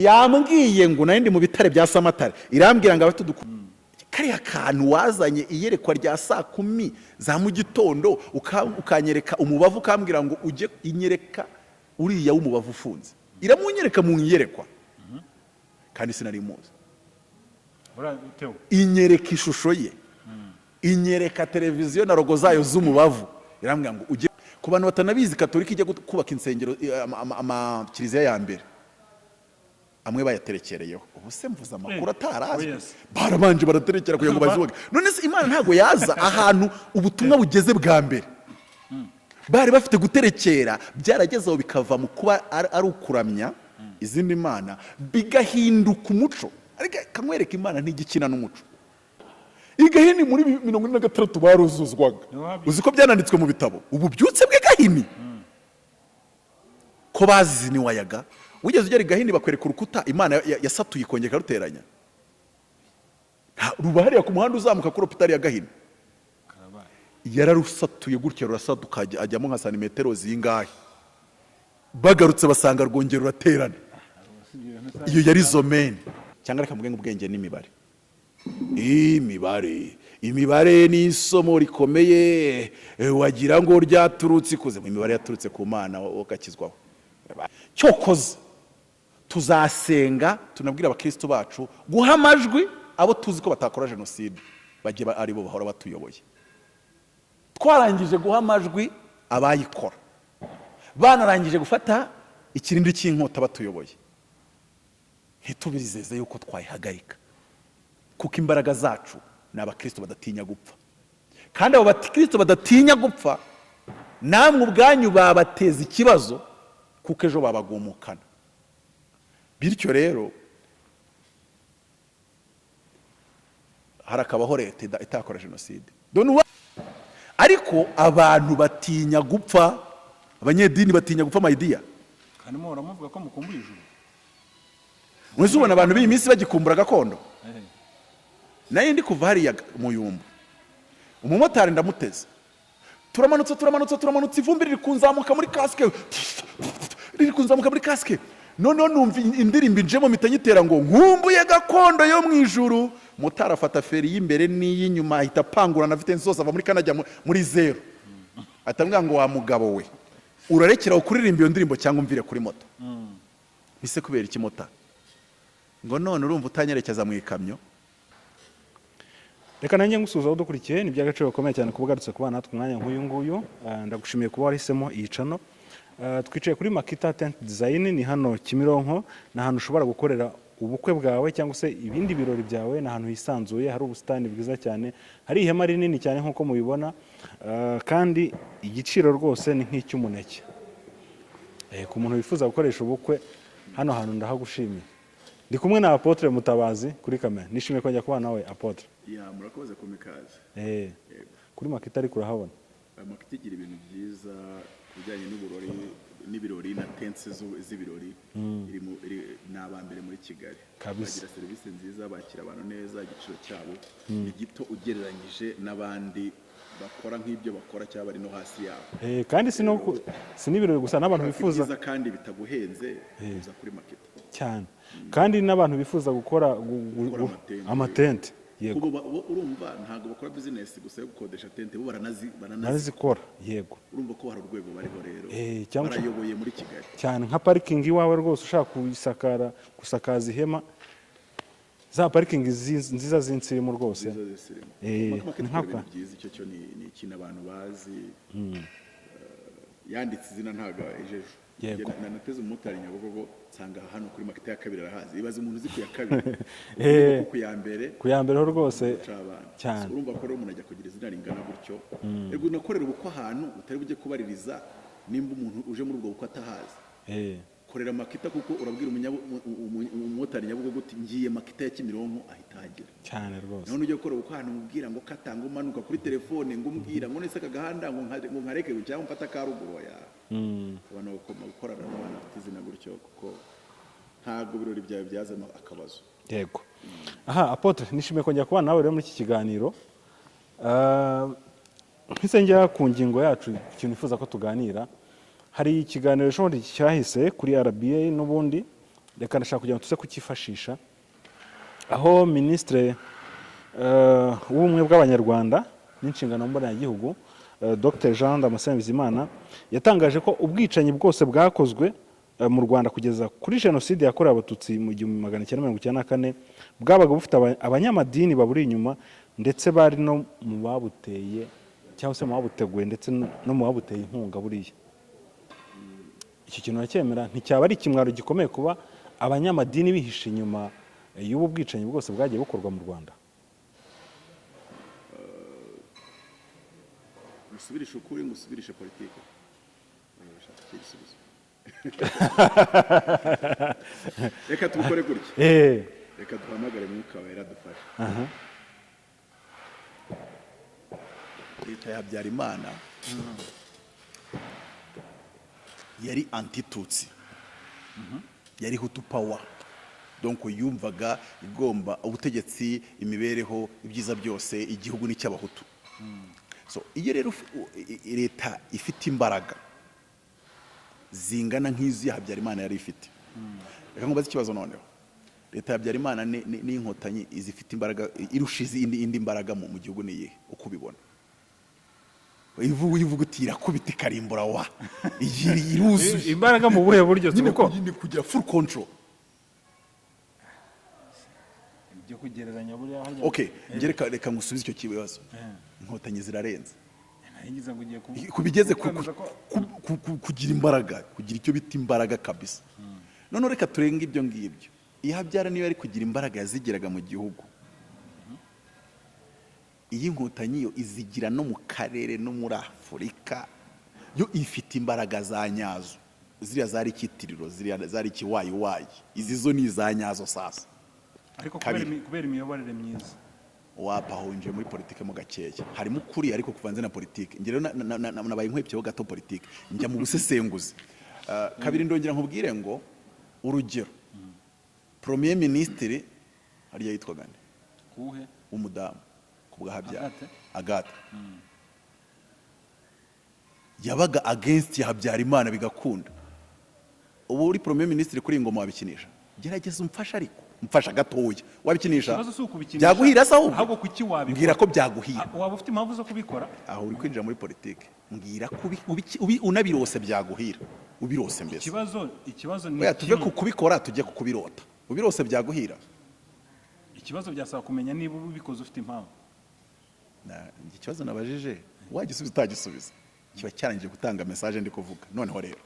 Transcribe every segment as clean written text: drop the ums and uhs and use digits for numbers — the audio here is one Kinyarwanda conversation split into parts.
Yambwiye ngo nari ndi mu bitare bya Samatare, irambwira ngo abafite kariya kantu wazanye, iyerekwa rya saa 10 za mu gitondo, ukanyereka umubavu, ukambwira ngo ujye inyereka uriya w'umubavu ufunze. Iramunyereka mu iyerekwa kandi sinari muzi. Buriya Theo, Inyereka ishusho ye, inyereka televiziyo na logo zayo z'umubavu, irambwira ngo ujye ku bantu batanabizi. Katolika ijya kubaka insengero, amakiliziya ya mbere, amwe bayaterekereyeho. Ubu se mvuze amakuru atarazwi? Oh, yes. Barabanje baraterekera kugira ngo bazubake. None se Imana ntabwo yaza ahantu ubutumwa bugeze bwa mbere? Bari bafite guterekera, byarageze aho bikava mu kuba ari ukuramya izindi mana, bigahinduka umuco. Ariko kamwereka, Imana ntigikina n'umuco. I Gahini muri 46 baruzuzwaga. Uzi ko byananditswe mu bitabo, ububyutse bw'i Gahini, ko baziniwayaga? Wigeze ugera i Gahini bakwereka urukuta Imana yasatuye ikongera ikaruteranya? Ruba hariya ku muhanda uzamuka kuri hopitali ya Gahini. Karabaye. Yararusatuye gutya rurasaduka, ajyamo nka santimetero zingahe, bagarutse basanga rwongera ruraterana. Iyo yari zomene. Cyangwa reka mvuge ngo ubwenge n'imibare. Imibare ni isomo rikomeye, wagira ngo ryaturutse ikuzimu. Imibare yaturutse ku Mana, ugakizwaho. Cyokoze tuzasenga, tunabwira abakristo bacu guha amajwi abo tuzi ko batakora jenoside, bajye ari bo bahora batuyoboye. Twarangije guha amajwi abayikora, banarangije gufata ikirindi cy'inkota batuyoboye, ntitubizeze yuko twayihagarika, kuko imbaraga zacu ni abakristo badatinya gupfa. Kandi abo bakristo badatinya gupfa, namwe ubwanyu babateza ikibazo, kuko ejo babagumukana. Bityo rero harakabaho leta itakora jenoside. Ariko abantu batinya gupfa, abanyedini batinya gupfa, my dear. Kandi muhora muvuga ko mukumbuye ijuru. Mwese ubona abantu b'iyi minsi bagikumbura gakondo? Nayo ndi kuva hariya Muyumbu, umumotari ndamuteze, turamanutse, turamanutse, turamanutse, ivumbi riri kunzamuka muri casque, riri kunzamuka muri casque. Noneho numva indirimbo injemo, mpita nyitera ngo "Nkumbuye gakondo yo mu ijuru". Motari afata feri y'imbere n'iy'inyuma, ahita apangurana afite zose, ava muri kane ajya muri zeru. Ahita ambwira ngo: "Wa mugabo we, urarekera kuririmba iyo ndirimbo cyangwa umvire kuri moto?" Ese kubera iki, mota? Ngo: "None urumva utanyerekeza mu ikamyo?" Reka nanjye ngusuhuza aho udukurikiye. Ni iby'agaciro gakomeye cyane kuba ugarutse kubana natwe umwanya nk'uyu nguyu. Ndagushimiye kuba wahisemo iyi channel. Twicaye kuri Makita Tent Design, ni hano Kimironko. Ni ahantu ushobora gukorera ubukwe bwawe cyangwa se ibindi birori byawe. Ni ahantu hisanzuye, hari ubusitani bwiza cyane, hari ihema rinini cyane nk'uko mubibona. Kandi igiciro rwose ni nk'icy'umuneke. Ku muntu wifuza gukoresha ubukwe hano hantu, ndahagushimiye. Ndi kumwe na Apotre Mutabazi kuri kamera. Nishimiye kongera kubana nawe, Apotre. Ya, murakoze kumikaze. Kuri Makita ariko urahabona. Makita igira ibintu byiza ku bijyanye n'uburori n'ibirori na tents z'ibirori. Ni abambere muri Kigali. Kabisa. Bagira serivisi nziza, bakira abantu neza, igiciro cyabo ni gito ugereranyije n'abandi bakora nk'ibyo bakora cyangwa bari no hasi yabo. Kandi si n'ibirori gusa, n'abantu Ushaka bifuza ibyiza kandi bitaguhenze, uza kuri Makita. Cyane, kandi n'abantu bifuza gukora Gukora amatente. Amatente, yego. Kuko bo urumva ntabwo bakora bizinesi gusa yo gukodesha tente, bo baranazi Barazikora, yego. Urumva ko hari urwego bariho rero. Cyangwa barayoboye muri Kigali. Cyane, nka parikingi iwawe rwose ushaka kuyisakara, gusakaza ihema, za parikingi nziza z'insirimu rwose. Nziza z'isirimu. Makita Ni ikora nk'aka. ibintu byiza, icyo cyo ni ikintu abantu bazi. Yanditse izina ntabwo ejejo. Nateze umumotari Nyabugogo, nsanga hano kuri Makita ya kabiri arahazi. Ibaze umuntu uzi ku ya kabiri, kuko ku ya mbere Ku ya mbere ho rwose guca abantu. Cyane. So, urumva ko rero umuntu ajya kugira izina ringana gutyo. Ego, unakorera ubukwe ahantu utari bujye kubaririza nimba umuntu uje muri ubwo bukwe atahazi. Korera Makita, kuko urabwira umumotari Nyabugogo uti: "Ngiye Makita ya Kimironko", ahita ahagera. Cyane rwose. None ujya gukora ubukwe ahantu umubwira ngo katanga umanuka kuri telefone, ngo umbwira ngo nese aka gahanda ngo nkareke cyangwa mfate aka ruguru ya. Abantu bagomba gukorana n'abantu bafite izina gutyo, kuko ntabwo ibirori byawe byazamo akabazo. Yego. Aha, Apotre, nishimiye kongera kubana nawe rero muri iki kiganiro. Mpise njya ku ngingo yacu, ikintu nifuza ko tuganira. Hari ikiganiro ejo bundi cyahise kuri RBA n'ubundi. Reka ndashaka kugira ngo tuze kukifashisha, aho Minisitiri w'Ubumwe bw'Abanyarwanda n'Inshingano Mboneragihugu, Dr Jean Damascène Bizimana, yatangaje ko ubwicanyi bwose bwakozwe mu Rwanda kugeza kuri Jenoside yakorewe Abatutsi mu 1994 bwabaga bufite abanyamadini baburi inyuma, ndetse bari no mu babuteye cyangwa se mu babuteguye, ndetse no mu babuteye inkunga. Buriya iki kintu uracyemera? Nticyaba ari ikimwaro gikomeye kuba abanyamadini bihishe inyuma y'ubu bwicanyi bwose bwagiye bukorwa mu Rwanda? Ngusubirishe ukuri, ngusubirishe politike? Urashaka iki gisubizo? Reka tubikore gutya. Reka duhamagare Mwuka Wera dufashe. Leta ya Habyarimana yari anti-Tutsi, yari Hutu Power. Donc yumvaga igomba ubutegetsi, imibereho, ibyiza byose, igihugu ni icy'Abahutu. So iyo rero leta ifite imbaraga zingana nk'izo ya Habyarimana yari ifite, reka nkubaze ikibazo noneho: leta ya Habyarimana n'Inkotanyi, izifite imbaraga irusha izindi indi mbaraga mu gihugu ni iyihe, uko ubibona? Ivuga uti irakubita ikarimbura wa iyi iruzuye. Imbaraga mu buhe buryo? Nyine kuko nyine kugira full control. Ibyo kugereranya buriya harya? Okay, njye reka ngusubize icyo kibazo. Inkotanyi zirarenze. Nari ngize ngo ugiye ku bigeze kwemeza ko kugira imbaraga, kugira icyo bita imbaraga kabisa. Noneho reka turenge ibyo ngibyo. Iyo Habyara niyo yari kugira imbaraga, yazigeraga mu gihugu. Iyi Inkotanyi yo izigira no mu karere no muri Afurika. Yo ifite imbaraga za nyazo. Ziriya zari icyitiriro, ziriya zari ikiwayiwayi, izi zo ni iza nyazo sasa. Ariko kubera Kabiri. Kubera imiyoborere myiza. Wapa, winjiye muri politike mo gakeya, harimo ukuri ariko kuvanze na politike. Njye rero nabaye nkwepyeho gato politike, njya mu busesenguzi. Kabiri, ndongera nkubwire ngo urugero, Premier Ministre hariya yitwaga nde? Kuhe? W'umudamu ku bwa Habyara. Agathe? Agathe yabaga against ya Habyarimana bigakunda. Ubu uri Premier Ministre kuri iyi ngoma, wabikinisha? Gerageza umfashe, ariko umfasha gatoya. Wabikinisha? Ikibazo si ukubikinisha. Byaguhira se ahubwo? Ahubwo kuki wabikora? Mbwira ko byaguhira. Ah, waba ufite impamvu zo kubikora. Aho uri kwinjira muri politike. Mbwira ko unabirose byaguhira, ubirose mbese. Ikibazo ni Oya, tuve kimwe. ku kubikora tujye ku kubirota. Ubirose byaguhira? Ikibazo byasaba kumenya niba ubikoze ufite impamvu. Ikibazo nabajije, wagisubiza utagisubiza, kiba cyarangije gutanga message ndi kuvuga. Noneho rero,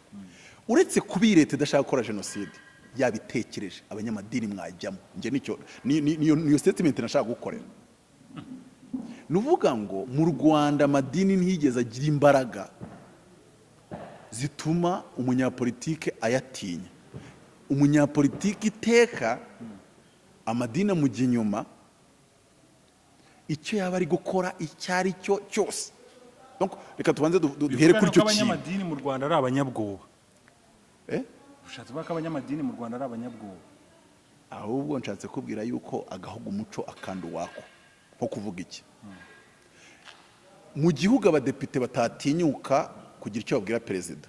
uretse kuba iyi leta idashaka gukora jenoside yabitekereje, abanyamadini mwajyamo. Njye nicyo niyo statement nashaka gukorera. Ni uvuga ngo mu Rwanda amadini ntiyigeze agira imbaraga zituma umunyapolitike ayatinya. Umunyapolitike iteka amadini amujya inyuma, icyo yaba ari gukora icyo ari cyo cyose. Donc, reka tubanze duhere Bivuga kuri ko icyo kintu. abanyamadini mu Rwanda ari abanyabwoba? Eh? Ushatse kuvuga ko abanyamadini mu Rwanda ari abanyabwoba? Ahubwo nshatse kubwira yuko agahugu umuco akanda uwako. Nko kuvuga iki? Mu gihugu abadepite batatinyuka kugira icyo babwira perezida,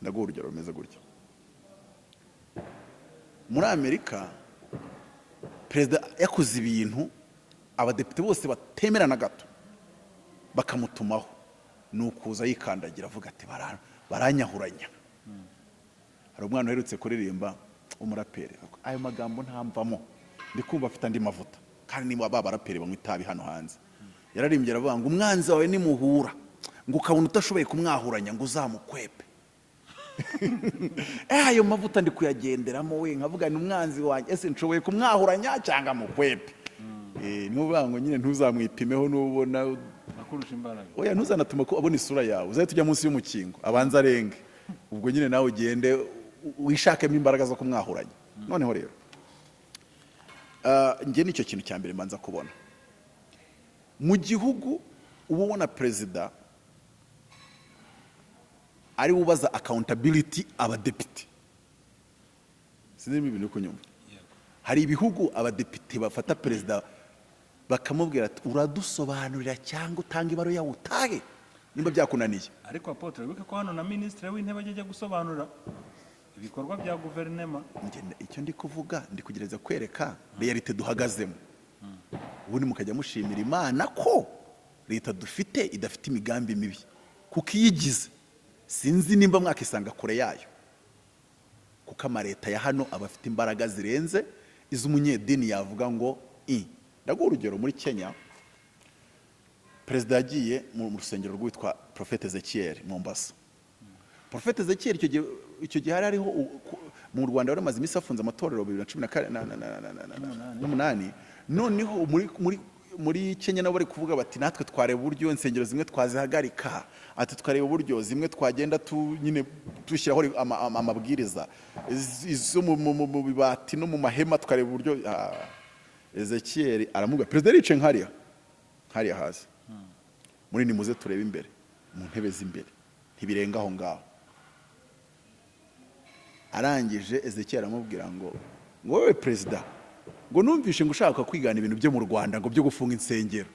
ndaguha urugero rumeze gutya: muri Amerika perezida yakoze ibintu abadepite bose batemera na gato, bakamutumaho, ni ukuza yikandagira avuga ati: "Baranyahuranya." Hari umwana uherutse kuririmba w'umuraperi, ayo magambo ntamvamo, ndi kumva afite andi mavuta. Kandi niba ba baraperi banywa itabi hano hanze, yararimbye aravuga ngo umwanzi wawe nimuhura, ngo ukabona utashoboye kumwahuranya, ngo uzamukwepe. Ayo mavuta ndi kuyagenderamo we, nkavuga ni umwanzi wanjye, ese nshoboye kumwahuranya cyangwa mukwepe? Niyo uvuga ngo nyine ntuzamwipimeho nubona Akurusha imbaraga. Oya, ntuzanatume ko abona isura yawe. Uzahite ujya munsi y'umukingo, abanza arenge, ubwo nyine nawe ugende wishakemo imbaraga zo kumwahuranya. Noneho rero, njye nicyo kintu cya mbere mbanza kubona. Mu gihugu uba ubona perezida ari we ubaza accountability abadepite. Sinzi niba ibintu uri kunyumva. Hari ibihugu abadepite bafata perezida bakamubwira ati: "Uradusobanurira cyangwa utanga ibaruwa yawe utahe." Nimba byakunaniye. Ariko apôtre, wibuke ko hano na Minisitiri w'Intebe ajya gusobanura ibikorwa bya guverinema. Njye icyo ndi kuvuga, ndi kugerageza kwereka réalité duhagazemo. Ubundi mukajya mushimira Imana ko leta dufite idafite imigambi mibi, kuko iyo igize, sinzi nimba mwakisanga kure yayo, kuko amaleta ya hano aba afite imbaraga zirenze iz'umunyedini. Yavuga ngo i ndaguha urugero: muri Kenya, perezida yagiye mu rusengero rwitwa Prophète Ezekiel Mombasa. Prophète Ezekiel, icyo gihe hari hariho mu Rwanda bari bamaze iminsi bafunze amatorero 2014 n'umunani. Noneho muri Kenya nabo bari kuvuga bati: "Natwe twareba uburyo insengero zimwe twazihagarika," ati: "Tukareba uburyo zimwe twagenda nyine dushyiraho amabwiriza, izo mu bibati no mu mahema, tukareba uburyo." Ezekiel aramubwira, perezida yicaye nkariya nkariya hasi muri: "Nimuze turebe imbere mu ntebe z'imbere, ntibirenga aho ngaho." Arangije Ezekiel aramubwira ngo: "Wowe perezida," ngo, "numvishe ngo ushaka kwigana ibintu byo mu Rwanda, ngo byo gufunga insengero,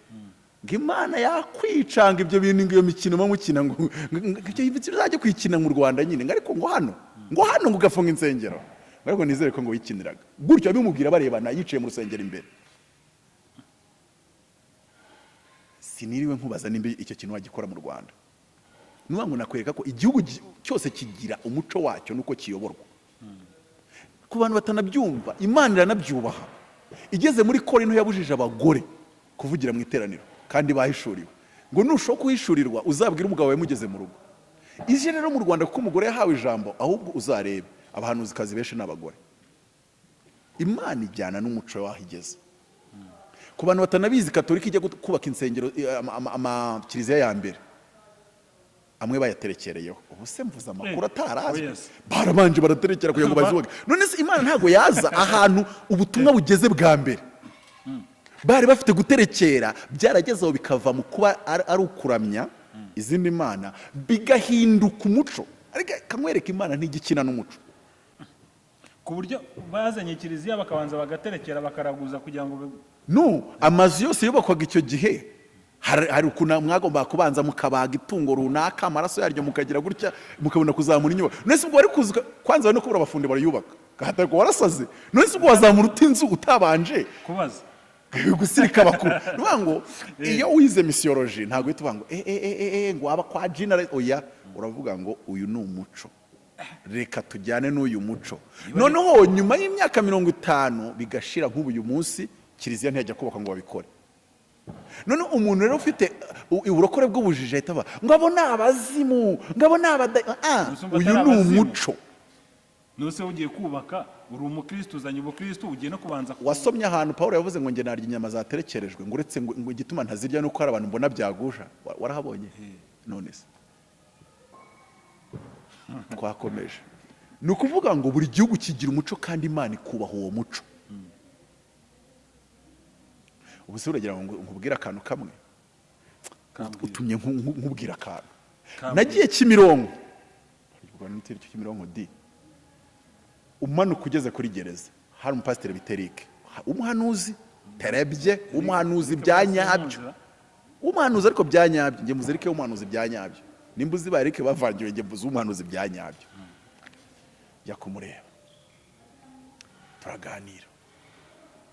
ngo Imana yakwicanga ibyo bintu, ngo iyo mikino muba mukina, ngo ibyo uzajya kwikina mu Rwanda nyine, ngo ariko ngo hano ngo ugafunga insengero, ngo ariko nizere ko ngo wikiniraga gutyo." Abimubwira barebana, yicaye mu rusengero imbere. Siniriwe nkubaza nimba icyo kintu wagikora mu Rwanda. Nuvuga ngo nakwereka ko igihugu cyose kigira umuco wacyo nuko kiyoborwa. Ku bantu batanabyumva, Imana iranabyubaha. Igeze muri Korinto, yabujije abagore kuvugira mu iteraniro kandi bahishuriwe, ngo nushobora kuhishurirwa uzabwire umugabo wawe mugeze mu rugo. Ije rero mu Rwanda, kuko umugore yahawe ijambo, ahubwo uzarebe abahanuzikazi benshi ni abagore. Imana ijyana n'umuco waho igeze. Ku bantu batanabizi, Katolika ijya kubaka insengero, amakiliziya ya mbere, amwe bayaterekereyeho. Ubu se mvuze amakuru atarazwi? Oh, yes. Barabanje baraterekera kugira ngo bazubake. None se Imana ntabwo yaza ahantu ubutumwa bugeze bwa mbere? Bari bafite guterekera, byarageze aho bikava mu kuba ari ukuramya izindi mana, bigahinduka umuco. Ariko kamwereka, Imana ntigikina n'umuco. Ku buryo bazanye kiliziya bakabanza bagaterekera, bakaraguza kugira ngo No amazu yose yubakwaga icyo gihe, hari ukuntu mwagombaga kubanza mukabaga itungo runaka, amaraso yaryo mukagira gutya, mukabona kuzamura inyubako. None se ubwo wari kuza kwanza no kubura abafundi barayubaka, gahatarwa warasaze? None se ubwo wazamura uta inzu utabanje kubaza? Gusirika abakuru? Ni ukuvuga ngo iyo wize missiology, ntabwo uhita uvuga ngo e e e e e ngo waba kwa jina. Oya, uravuga ngo uyu ni umuco, reka tujyane n'uyu muco. Noneho nyuma y'imyaka 50 bigashira. Nk'ubu uyu munsi kiliziya ntiyajya kubaka ngo babikore. None umuntu rero ufite uburokore bw'ubujiji ahita avuga ngo abo ni abazimu, ngo abo ni abada. Gusa umva Uyu atari ni abazimu. umuco. Nuse ugiye kubaka, uri umukristo, uzanye ubukristo, ugiye no kubanza Wasomye ahantu Paul yavuze ngo: "Njye narya inyama zaterekerejwe," ngo uretse ngo igituma ntazirya nuko hari abantu mbona byagusha? Warahabonye? None se twakomeje. Ni ukuvuga ngo buri gihugu kigira umuco kandi Imana ikubaha uwo muco. Ubu se uragira ngo nkubwire akantu kamwe? Kambwira. Utumye nkubwira akantu. Kambwira. Nagiye Kimironko, Kimironko di umanuka ugeze kuri gereza, hari umupasiteri bita Eric, umuhanuzi terebye, umuhanuzi bya nyabyo, umuhanuzi ariko bya nyabyo. Njye muzi Eric w'umuhanuzi bya nyabyo. Nimba uzi ba Eric bavangiwe, njye mbuze umuhanuzi bya nyabyo. Njya kumureba, turaganira,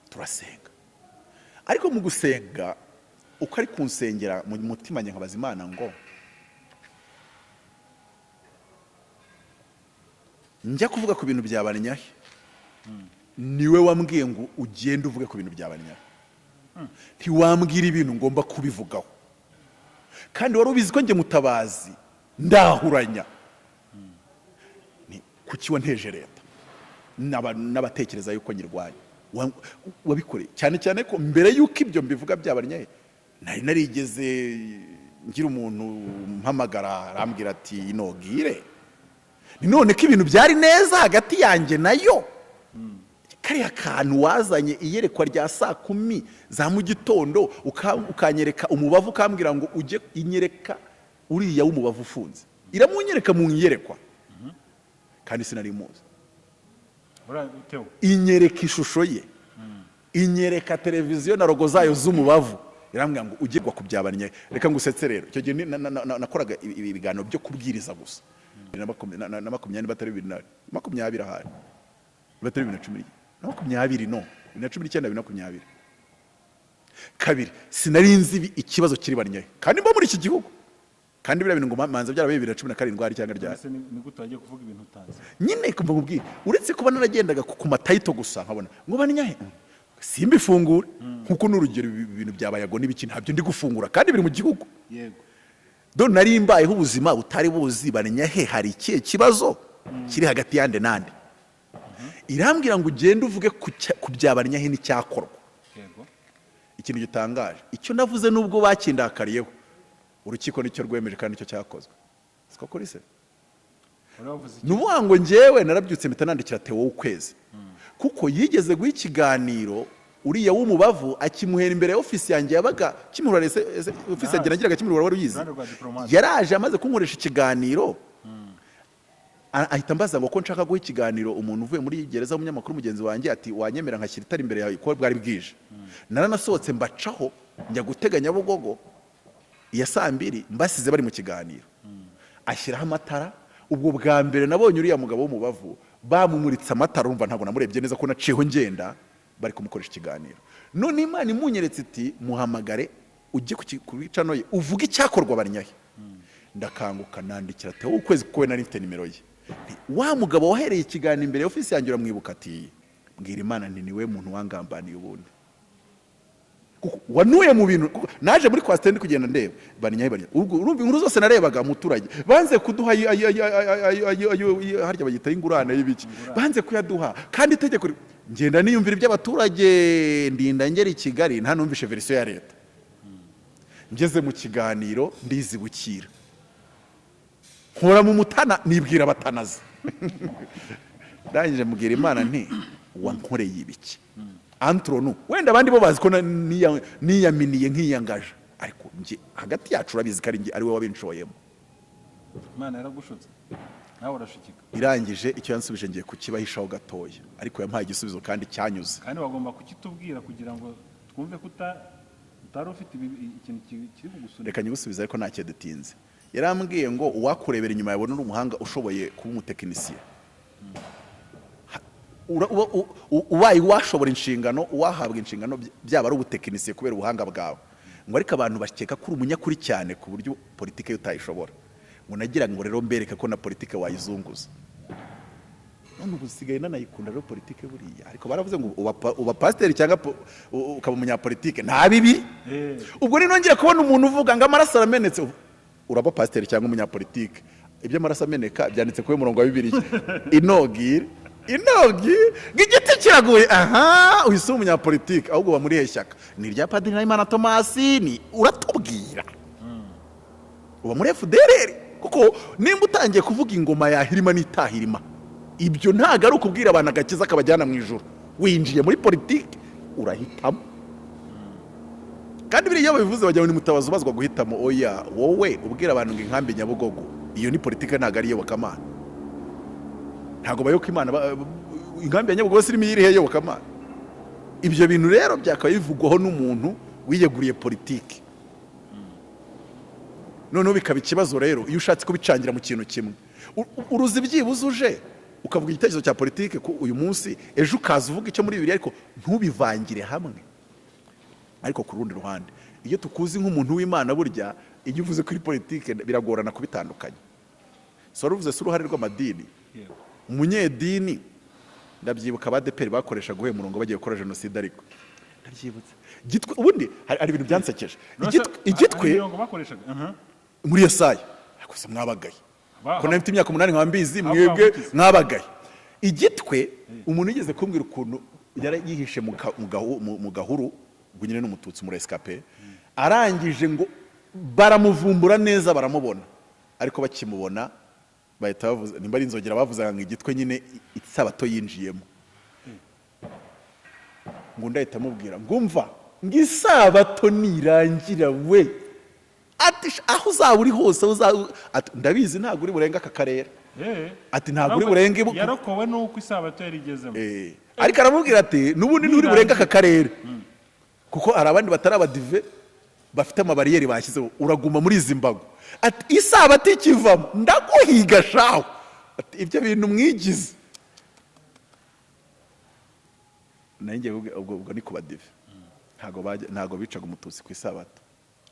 turasenga. Ariko mu gusenga, uko ari kunsengera, mu mutima njye nkabaza Imana ngo njya kuvuga ku bintu bya Banyahe. Niwe wambwiye ngo ugende uvuge ku bintu bya Banyahe, ntiwambwira ibintu ngomba kubivugaho, kandi wari ubizi ko njye Mutabazi ndahuranya. Ni kuki wanteje leta n'abatekereza yuko nyirwanya? Wabikoreye cyane cyane ko mbere yuko ibyo mbivuga byabarnyaye, nari narigeze ngira umuntu mpamagara, arambwira ati: "Inogire ni none ko ibintu byari neza hagati yanjye nayo, kariya kantu wazanye, iyerekwa rya saa 10 za mu gitondo, ukanyereka umubavu, ukambwira ngo ujye inyereka uriya w'umubavu ufunze." Iramunyereka mu iyerekwa, kandi sinari muzi. Uriya Theo. Inyereka ishusho ye, inyereka televiziyo na logo zayo z'umubavu. Irambwira ngo ugirwa ku byabannye. Reka ngusetse rero, icyo gihe nakoraga ibiganiro byo kubwiriza gusa. 2020, batari 2020 ahari, batari 2010 na 20, no 2019, 2022. Sinari nzi ikibazo kiri Bannyahe, kandi mba muri iki gihugu, kandi biriya bintu ngo manza byarabaye 2017 hari cyangwa ryari. Ese ni gute wagiye kuvuga ibintu utazi? Nyine kumva nkubwire, uretse kuba naragendaga ku ma title gusa, nkabona ngo Bannyahe, simbifungure, nkuko n'urugero ibintu bya Bayago n'ibiki ntabyo ndi gufungura kandi biri mu gihugu. Do nari mbayeho ubuzima butari buzi Bannyahe hari ikihe kibazo kiri hagati yande nande. Irambwira ngo ugende uvuge ku bya Bannyahe n'icyakorwa. Ikintu gitangaje, icyo navuze nubwo bakindakariyeho, urukiko nicyo rwemeje kandi nicyo cyakozwe. Siko kuri se? Wari wavuze iki? Ni ukuvuga ngo njyewe narabyutse, mpita nandikira Theo w'Ukwezi, kuko yigeze guha ikiganiro uriya w'umubavu, akimuhera imbere ya ofisi yanjye yabaga Kimihurura. Ese ofisi yanjye nagiraga Kimihurura, wari uyizi? Uruhande rwa Diplomate. Yaraje amaze kunkoresha ikiganiro, ahita ambaza ngo ko nshaka guha ikiganiro umuntu uvuye muri gereza w'umunyamakuru mugenzi wanjye, ati wanyemera nkashyira itara imbere yawe, ko bwari bwije. Naranasohotse mbacaho, njya gutega Nyabugogo iya saa 2, mbasize bari mu kiganiro, ashyiraho amatara. Ubwo bwa mbere nabonye uriya mugabo w'umubavu bamumuritse amatara, urumva ntabwo namurebye neza ko naciyeho ngenda, bari kumukoresha ikiganiro. None Imana imunyeretse iti muhamagare ujye ku channel ye uvuge icyakorwa Bannyahe. Ndakanguka, nandikira Theo Ukwezi, kuko we nari mfite nimero ye. Nti, wa mugabo wahereye ikiganiro imbere ya ofisi yanjye uramwibuka? Ati mbwira Imana nti niwe muntu wangambaniye ubundi, kuko wanuye mu bintu, kuko naje muri coaster ndi kugenda ndeba Bannyahe, Bannyahe. Ubwo urumva inkuru zose narebaga, umuturage banze kuduha ayo harya bagita ingurane y'ibiki, banze kuyaduha kandi itegeko ngenda niyumvira iby'abaturage, ndinda ngera i Kigali nta numvishe version ya leta. Ngeze mu kiganiro ndizibukira, nkora mu mutana, nibwira abatanazi. Ndangije mbwira Imana nti wankoreye ibiki? Entre nous, wenda abandi bo bazi ko niyaminiye nkiyangaje, ariko njye hagati yacu urabizi ko ari njye, ari we wabinshoyemo. Imana yaragushutse nawe urashukika. Irangije icyo yansubije ngiye kukibahishaho gatoya, ariko yampaye igisubizo kandi cyanyuze. Kandi wagomba kukitubwira kugira ngo twumve ko utari ufite ikintu kiri kugusunika. Reka nyigusubize, ariko ntacyo dutinze. Yarambwiye ngo uwakurebera inyuma yabona uri umuhanga ushoboye kuba umutekinisiye. Ubaye washobora inshingano, uwahabwa inshingano byaba ari ubutekinisiye kubera ubuhanga bwawe, ngo ariko abantu bakeka ko uri umunyakuri cyane ku buryo politike yo utayishobora. Ngo nagira ngo rero mbereke ko na politike wayizunguza. None ubu usigaye nanayikunda rero politike buriya. Ariko baravuze ngo uba pasiteri cyangwa ukaba umunyapolitike, nta bibi. Ubwo ninongera kubona umuntu uvuga ngo amaraso aramenetse, uraba pasiteri cyangwa umunyapolitike. Iby'amaraso ameneka byanditse kuri murongo wa Bibiliya? Inogire inogire ngo igiti kiraguye, aha uhise uba umunyapolitike, ahubwo uba muri irihe shyaka? Ni irya Padiri Nahimana Tomasi? Ni uratubwira uba muri FDLR? Kuko nimba utangiye kuvuga ingoma yahirima n'itahirima, ibyo ntabwo ari ukubwira abantu agakiza kabajyana mu ijuru, winjiye muri politiki. Urahitamo. Kandi biriya iyo babivuze bajya ngo ni Mutabazi ubazwa guhitamo. Oya, wowe ubwira abantu ngo inkambi Nyabugogo, iyo ni politiki, ntabwo ari iyobokamana. Ntabwo bayoboka Imana. Inkambi ya Nyabugogo sirimo iyirihe iyobokamana? Ibyo bintu rero byakaba bivugwaho n'umuntu wiyeguriye politiki, noneho bikaba ikibazo rero iyo ushatse kubicangira mu kintu kimwe. Uruzi byibuze uje ukavuga igitekerezo cya politiki ku uyu munsi, ejo ukaza uvuga icyo muri Bibiliya, ariko ntubivangire hamwe. Ariko ku rundi ruhande, iyo tukuzi nk'umuntu w'Imana, burya iyo uvuze kuri politiki biragorana kubitandukanya. So wari uvuze si uruhare rw'amadini. Umunyedini, ndabyibuka abadeperi bakoreshaga uhuye murongo bagiye gukora jenoside, ariko ndabyibutse Gitwe, ubundi hari ibintu byansekeje. Igitwe Hari imirongo bakoreshaga. Muri Yesaya. Ariko se mwabagaye ko nari mfite imyaka 8 nkaba mbizi, mwebwe bamukize. mwabagaye? Igitwe, umuntu yigeze kumbwira ukuntu yari yihishe mu gahuru, ubwo nyine n'umututsi muri escape, arangije ngo baramuvumbura neza, baramubona, ariko bakimubona bahita bavuza nimba ari inzogera bavuzaga ngo Igitwe nyine isabato yinjiyemo. Ngo undi ahita amubwira ngo umva, ngo isabato nirangira we, ati aho uzaba uri hose, aho uzaba, ati ndabizi ntabwo uri burenga aka karere. Ati ntabwo uri burenge Yarokowe n'uko isabato yari igezemo. Ariko aramubwira ati n'ubundi nturi burenga aka karere, kuko hari abandi batari abadive. Bafite amabariyeri bashyizeho, uraguma muri izi mbago. Ati isabato ikivamo ndaguhiga shaho. Ati ibyo bintu mwigize nari ngiye ubwo ni ku badive, ntago bicaga umututsi ku isabato.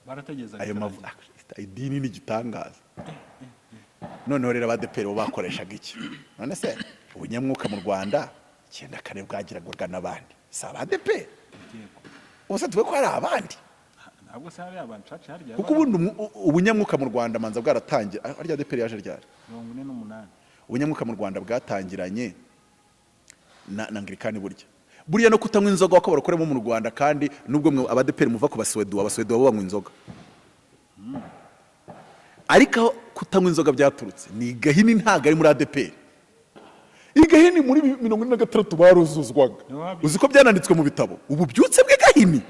Barategerezaga Ayo mavu ikarangira. Ah, idini ni igitangaza. Noneho rero abadeperi bo bakoreshaga iki? None se ubunyamwuka mu Rwanda 94 bwagiragwaga n'abandi, si abadeperi? Yego. Ubu se tuve ko hari abandi? Ntabwo se hari abancaca harya? Kuko ubundi ubunyamwuka mu Rwanda manza bwaratangira, ah, harya adeperi yaje ryari? 48. Ubunyamwuka mu Rwanda bwatangiranye na anglikani. Burya buriya no kutanywa inzoga wako barakoremo mu Rwanda, kandi nubwo mwe abadeperi muva ku Basuweduwa, Abasuweduwa bo banywa inzoga, ariko aho kutanywa inzoga byaturutse ni Gahini, ntabwo ari muri ADEPR. I Gahini muri 46 baruzuzwaga. Niho habi- Uzi ko byananditswe mu bitabo, ububyutse bw'i Gahini,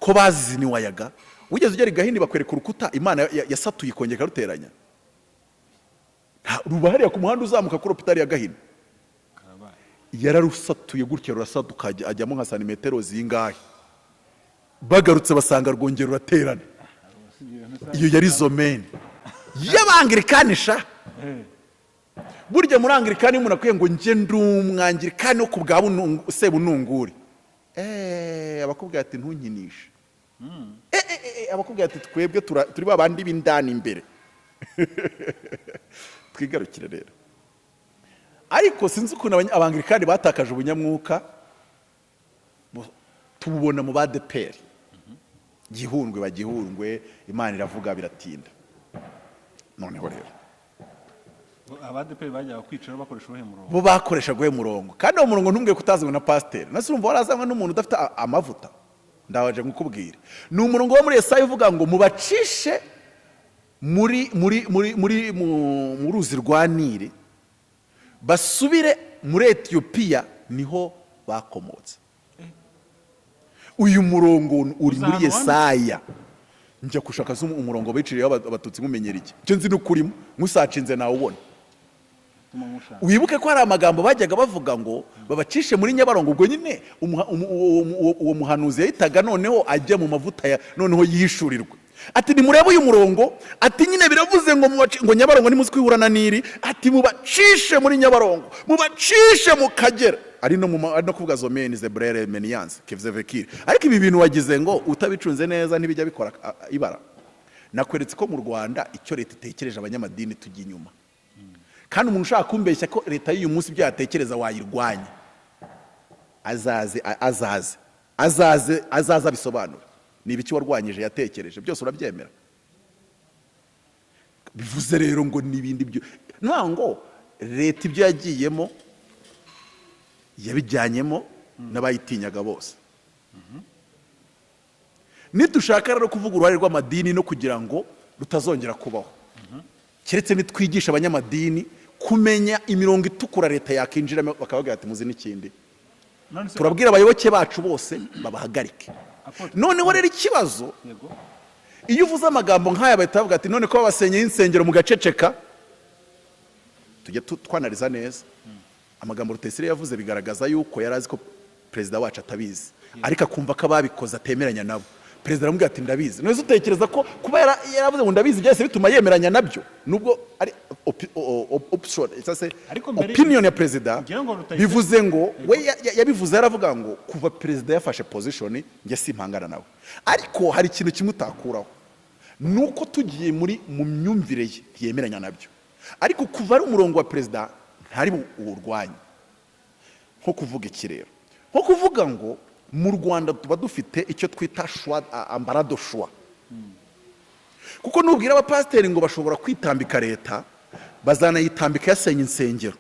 ko baziniwayaga. Wigeze ugera i Gahini bakwereka urukuta Imana yasatuye ikongera ikaruteranya? Ruba hariya ku muhanda uzamuka kuri hopitali ya Gahini. Karabaye. Yararusatuye gutya rurasaduka, ajyamo nka santimetero zingahe, bagarutse basanga rwongera ruraterana. Iyo yari zomeni y'abangirikani sha. Burya muri angirikani iyo umuntu akwiye ngo njye ndi umwangirikani wo ku bwa Sebununguri, abakubwira ati ntunkinishe. Abakubwira ati twebwe turi ba bandi b'indani imbere. Twigarukire rero, ariko sinzi ukuntu abangirikani batakaje ubunyamwuka, tububona mu badeperi. Gihundwe bagihundwe, Imana iravuga biratinda. Noneho rero Abadeperi bajyaga kwicara bakoresha uwuhe murongo? Bo bakoreshaga uwo murongo, kandi uwo murongo ntumbwiye ko utazanywe na pasiteri. Nase urumva warazanywe n'umuntu udafite amavuta? Ndabaje nkukubwire, ni umurongo wo muri Yesaya uvuga ngo mubacishe muri muri muri muri mu ruzi rwa Nili, basubire muri Etiyopiya niho bakomotse. Uyu murongo uri Uzi muri ahantu? Yesaya. Njya gushaka se umurongo biciriyeho abatutsi nkumenyera iki? Icyo nzi ni ukurimo nkusacinze nawubona. Tuma nkushaka. Wibuke ko hari amagambo bajyaga bavuga ngo babacishe muri Nyabarongo. Ubwo nyine uwo muhanuzi yahitaga noneho ajya mu mavuta ya noneho yishurirwa, ati nimurebe uyu murongo, ati nyine biravuze ngo ngo Nyabarongo nimuzi kwihura na Nili, ati mubacishe muri Nyabarongo, mubacishe mu Kagera. Ari no kuvuga zomeni zebrere meniyanse kevzevekiri. Ariko ibi bintu wagize ngo utabicunze neza ntibijya bikora ibara. Nakweretse ko mu Rwanda icyo leta itekereje, abanyamadini tujya inyuma. Kandi umuntu ushaka kumbeshya ko leta y'uyu munsi ibyo yatekereza wayirwanya, azaze, azaze, azaze, azaze abisobanura. Ni ibiki warwanyije yatekereje? Byose urabyemera. Bivuze rero ngo n'ibindi byo nta ngo leta ibyo yagiyemo yabijyanyemo n'abayitinyaga bose. Nidushaka rero kuvuga uruhare rw'amadini no kugira ngo rutazongera kubaho, keretse nitwigisha abanyamadini kumenya imirongo itukura leta yakinjiramo, bakavuga ati muzi n'ikindi, None se turabwira abayoboke bacu bose babahagarike. Apotre- Noneho rero ikibazo, Yego. iyo uvuze amagambo nk'aya bahita bavuga ati none ko babasenyeye insengero mugaceceka? Tujye twanariza neza amagambo Rutayisire yavuze. Bigaragaza yuko yari azi ko perezida wacu atabizi, ariko akumva ko ababikoze atemeranya nabo. Perezida aramubwira ati ndabizi. None se utekereza ko kuba yaravuze ngo ndabizi byahise bituma yemeranya nabyo, nubwo ari option cyangwa se Ariko mbere- opinion ya perezida? Ngira ngo Rutayisire- Bivuze ngo we yabivuze yaravuga ngo kuva perezida yafashe position, njye simpangana nawe. Ariko hari ikintu kimwe utakuraho, ni uko tugiye muri mu myumvire ye ntiyemeranya nabyo, ariko kuva ari umurongo wa perezida ntari buwurwanye. Nko kuvuga iki rero? Nko kuvuga ngo mu Rwanda tuba dufite icyo twita choix, embarras du choix, kuko nubwira abapasiteri ngo bashobora kwitambika leta, bazanayitambika yasenya insengero.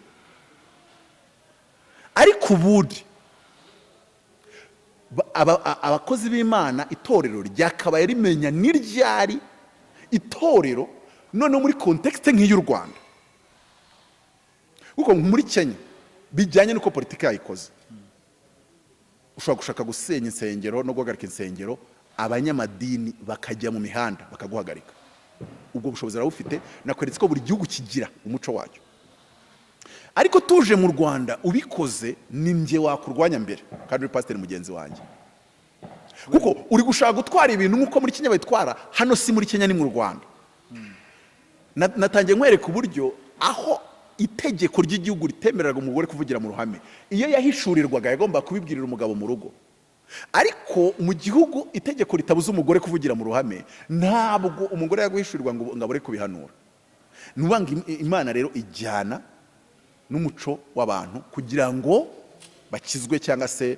Ariko ubundi abakozi b'Imana, itorero ryakabaye rimenya n'iryari itorero. Noneho muri contexte nk'iy'u Rwanda, kuko muri Kenya bijyanye n'uko politiki yayikoze, ushobora gushaka gusenya insengero no guhagarika insengero, abanyamadini bakajya mu mihanda bakaguhagarika. Ubwo bushobozi barabufite. Nakweretse ko buri gihugu kigira umuco wacyo, ariko tuje mu Rwanda ubikoze ni njye wakurwanya mbere, kandi uri pasiteri mugenzi wanjye. Kuko uri gushaka gutwara ibintu nk'uko muri Kenya babitwara. Hano si muri Kenya, ni mu Rwanda. Natangiye nkwereka uburyo aho itegeko ry'igihugu ritemereraga umugore kuvugira mu ruhame, iyo yahishurirwaga yagombaga kubibwirira umugabo mu rugo. Ariko mu gihugu itegeko ritabuza umugore kuvugira mu ruhame, ntabwo umugore yaguhishurirwa ngo abure kubihanura. Ni ukuvuga ngo Imana rero ijyana n'umuco w'abantu kugira ngo bakizwe cyangwa se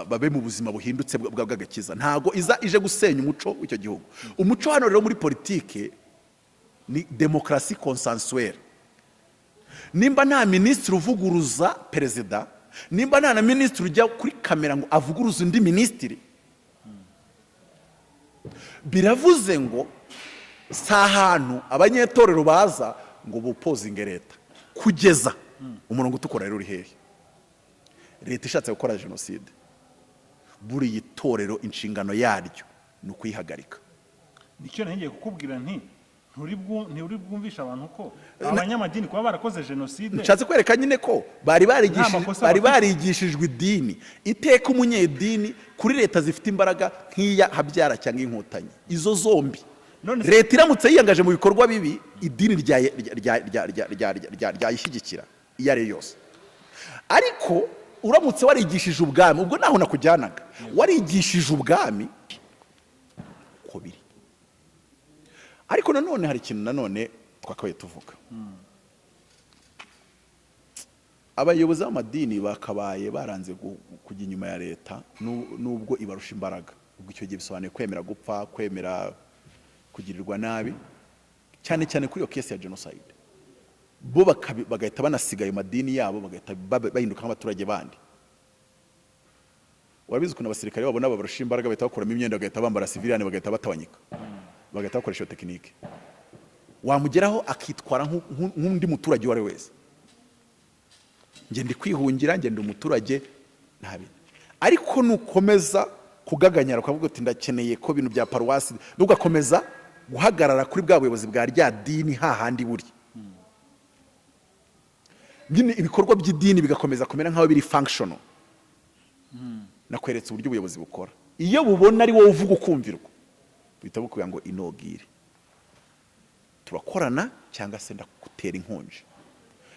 babe mu buzima buhindutse bw'agakiza. Ntabwo iza ije gusenya umuco w'icyo gihugu. Umuco hano rero muri politike ni demokarasi consensuelle. Nimba nta minisitiri uvuguruza perezida, nimba nta na minisitiri ujya kuri kamera ngo avuguruze undi minisitiri, biravuze ngo si ahantu abanyetorero baza ngo bopposinge leta. Kugeza umurongo utukura rero uri hehe? Leta ishatse gukora jenoside, buriya itorero inshingano yaryo ni ukuyihagarika. Nicyo ngiye kukubwira nti nturi bwumvisha abantu ko abanyamadini kuba barakoze jenoside. Nshatse kwereka nyine ko bari barigishije, Nta makosa bari bafite. barigishijwe idini. Iteka umunyedini kuri leta zifite imbaraga nk'iya Habyara cyangwa Inkotanyi, izo zombi, None se- leta iramutse yiyangaje mu bikorwa bibi, idini ryayishyigikira iyo ari yo yose. Ariko uramutse warigishije ubwami, ubwo naho nakujyanaga, warigishije ubwami uko biri. Ariko nanone hari ikintu nanone twakabaye tuvuga: abayobozi b'amadini bakabaye baranze kujya inyuma ya leta nubwo ibarusha imbaraga. Ubwo icyo gihe bisobanuye kwemera gupfa, kwemera kugirirwa nabi, cyane cyane kuri iyo case ya genocide. Bo bagahita banasiga ayo madini yabo, bagahita bahinduka nk'abaturage bandi. Urabizi ukuntu abasirikare babona babarusha imbaraga, bahita bakuramo imyenda, bagahita bambara civilian, bagahita batawanyika, bagahita bakoresha iyo technique. Wamugeraho akitwara nk'undi muturage uwo ari we wese: njye ndi kwihungira, njye ndi umuturage, nta bintu. Ariko nukomeza kugaganyara, ukavuga uti ndakeneye ko ibintu bya paruwasi, ugakomeza guhagarara kuri bwa buyobozi bwa rya dini hahandi buri nyine, ibikorwa by'idini bigakomeza kumera nk'aho biri functional. Nakweretse uburyo ubuyobozi bukora. Iyo bubona ari wowe uvuga ukumvirwa, buhita bukubwira ngo inogire turakorana cyangwa se ndagutera inkonji.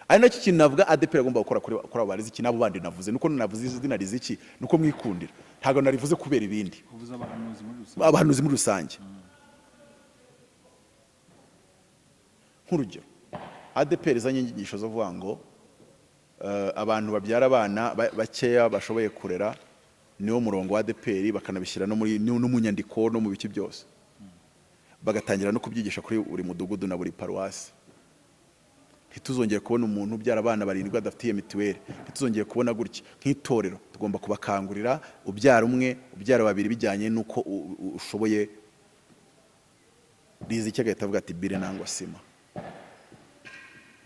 Ari nacyo kintu navuga ADEPR agomba gukora kuri abo bariziki n'abo bandi navuze. Nuko navuze izina Riziki nuko mwikundira, ntabwo narivuze kubera ibindi. Uvuze abahanuzi muri rusange. Abahanuzi muri rusange. Nk'urugero, ADEPR izanye inyigisho zo kuvuga ngo abantu babyara abana bakeya bashoboye kurera, niwo murongo wa ADEPR, bakanabishyira no mu nyandiko no mu biki byose, bagatangira no kubyigisha kuri buri mudugudu na buri paruwasi. Ntituzongere kubona umuntu ubyara abana barindwi adafitiye mituweli, ntituzongere kubona gutya. Nk'itorero tugomba kubakangurira: ubyara umwe, ubyara babiri, bijyanye n'uko ushoboye. Riziki agahita avuga ati bire nangwa sima.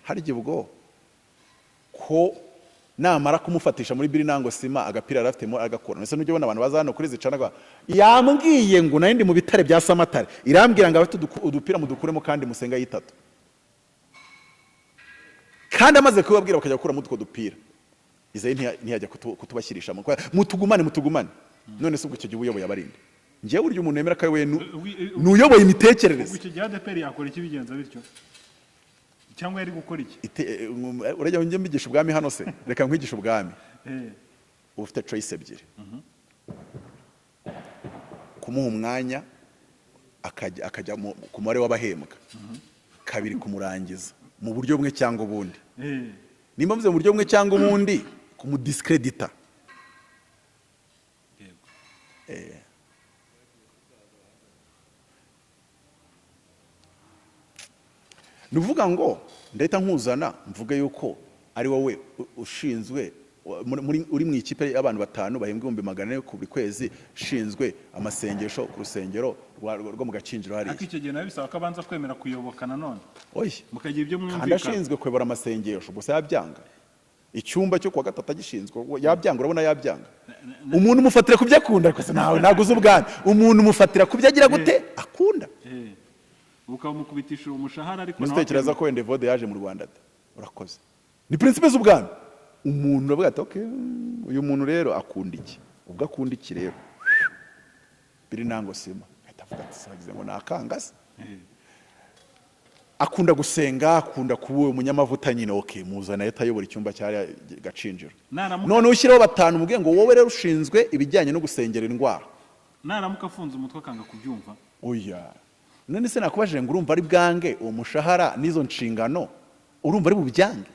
Harya ubwo ko namara kumufatisha muri biri nangwa sima, agapira yari afitemo agakora. Mbese nujya ubona abantu baza hano kuri zicana, yambwiye ngo nari ndi mu bitare bya Samatare, irambwira ngo abafite udupira mudukuremo kandi musenga yitatu. Kandi amaze kubabwira bakajya gukuramo utwo dupira, Izayi ntiyajya kutubashyirishamo, mutugumane, mutugumane. None se ubwo icyo gihe uyoboye abarinde? Njyewe burya umuntu wemera ko ayoboye nuyoboye imitekerereze. Ubwo icyo gihe ADEPR yakora iki bigenza bityo, cyangwa yari gukora iki? Urajya njye mbigisha ubwami hano se? Reka nkwigishe ubwami. Uba ufite choice ebyiri: kumuha umwanya akajya ku mubare w'abahembwa, kabiri kumurangiza mu buryo bumwe cyangwa ubundi. Nimba mvuze mu buryo bumwe cyangwa ubundi, kumudiscredita. Ni ukuvuga ngo ndahita nkuzana mvuge yuko ari wowe ushinzwe uri mu ikipe y'abantu batanu bahembwa 400,000 ku buri kwezi, ushinzwe amasengesho ku rusengero rwo mu Gakinjiro hariya. Ariko icyo gihe nawe bisaba ko abanza kwemera kuyoboka nanone, Oya. mukagira ibyo Kandi mwumvikana. ashinzwe kuyobora amasengesho gusa yabyanga? Icyumba cyo kuwa gatatu agishinzwe yabyanga? Urabona yabyanga? Umuntu umufatira ku byo akunda. Ariko se nawe ntabwo uzi ubwami? Umuntu umufatira ku byo agira gute? Akunda. Ukamukubitisha umushahara, ariko nawe Mutekereza ko wenda Evode yaje mu Rwanda ate? Urakoze. Ni principe z'ubwami. Umuntu uravuga ati okay, uyu muntu rero akunda iki? Ubwo akunda iki rero? Biri nango sima ahita avuga ati: "Sagize ngo nakangase." Akunda gusenga, akunda kuba umunyamavuta nyine. Okay, muzana ahita ayobora icyumba cya Gacinjiro. None ushyiraho batanu, umubwiye ngo: "Wowe rero ushinzwe ibijyanye no gusengera indwara." Naramuka afunze umutwe akanga kubyumva? Oya, none se nakubajije ngo urumva ari bwange uwo mushahara n'izo nshingano? Urumva ari bubyange?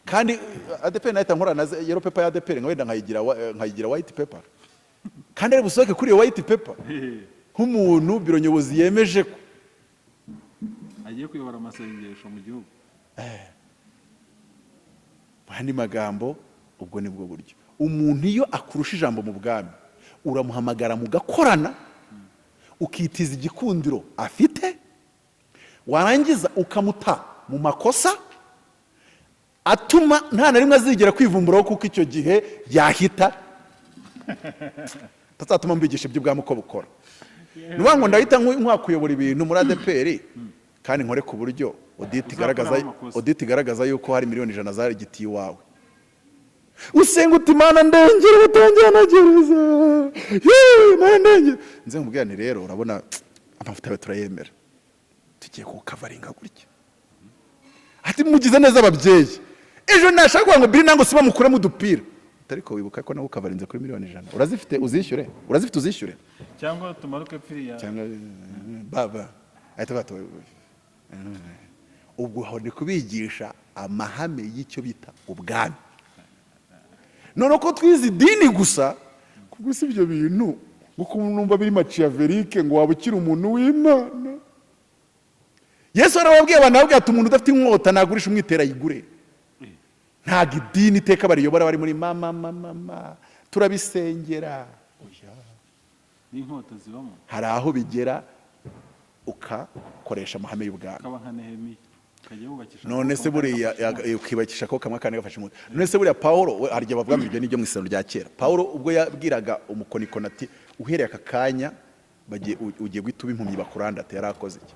Kandi ADEPR nahita nkora na yellow paper ya ADEPR, nka wenda nkayigira white paper, kandi ari busohoke kuri iyo white paper nk'umuntu biro nyobozi yemeje ko agiye kuyobora amasengesho mu gihugu. Mu yandi magambo, ubwo ni bwo buryo umuntu iyo akurusha ijambo mu bwami, uramuhamagara mugakorana, ukitiza igikundiro afite, warangiza ukamuta mu makosa atuma nta na rimwe azigera kwivumburaho, kuko icyo gihe yahita atazatuma mbigisha iby'ubwami uko bukora. Ni ukuvuga ngo ndahita nkwakuyobora ibintu muri ADEPR, kandi nkore ku buryo audit igaragaza Uzakoramo amakosa. audit igaragaza yuko hari miliyoni 100 zarigitiye iwawe. Usenga uti: "Mana, ndengera, batangira gereza. Yeee, Mana, ndengera." Nze nkubwira nti: "Rero urabona amavuta yawe turayemera, tugiye kuwukavaringa gutya." Ati: "Mugize neza ababyeyi." Ejo nashaka kuvuga ngo biri nango siba mukuremo udupira, ariko wibuka ko nawe ukavarinze kuri miliyoni 100. Urazifite uzishyure, urazifite uzishyure. Cyangwa tumaruke pfiriya. Cyangwa baba ahita bata. Ubwo aho ni kubigisha amahame y'icyo bita ubwami. None ko twize idini gusa, kubwo si ibyo bintu ngo numva biri machiavélique, ngo waba ukiri umuntu w'Imana. Yesu arababwiye abantu, arababwira ati: "Umuntu udafite inkota nagurisha umwitero ayigure." Ntabwo idini iteka bariyobora bari muri mama mama mama turabisengera. Oya. N'inkota zibamo. Hari aho bigera ukakoresha amahame y'ubwami. Ukaba nka Nehemiya, ukajya wubakisha None se akaboko buriya kamwe gafashe ukibakisha ko kamwe akandi gafashe inkota. None se buriya Pawulo we, hari igihe bavuga ngo ibyo ni ibyo mu isezerano rya kera. Pawulo ubwo yabwiraga umukonikoni ati: "Uhereye aka kanya bagiye ugiye guhita uba impumyi bakurandate," yari akoze iki?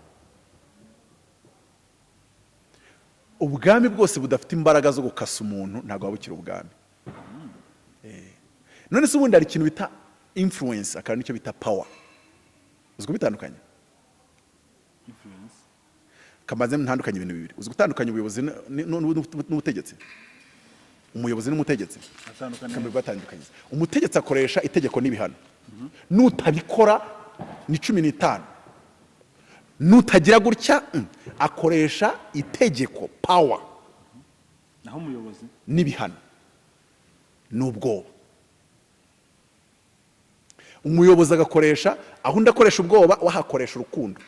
Ubwami bwose budafite imbaraga zo gukasa umuntu ntabwo waba bukiri ubwami. None se ubundi hari ikintu bita influence, akaba nicyo bita power. Uzi kubitandukanya? Influence. Kamaze ntandukanye ibintu bibiri. Uzi gutandukanya ubuyobozi n'ubutegetsi? Umuyobozi n'umutegetsi. Atandukanye. Kambe batandukanye. Umutegetsi akoresha itegeko n'ibihano. Nutabikora ni 15, nutagira gutya. Akoresha itegeko, power. Naho umuyobozi? N'ibihano n'ubwoba. Umuyobozi agakoresha, aho undi akoresha ubwoba, we ahakoresha urukundo.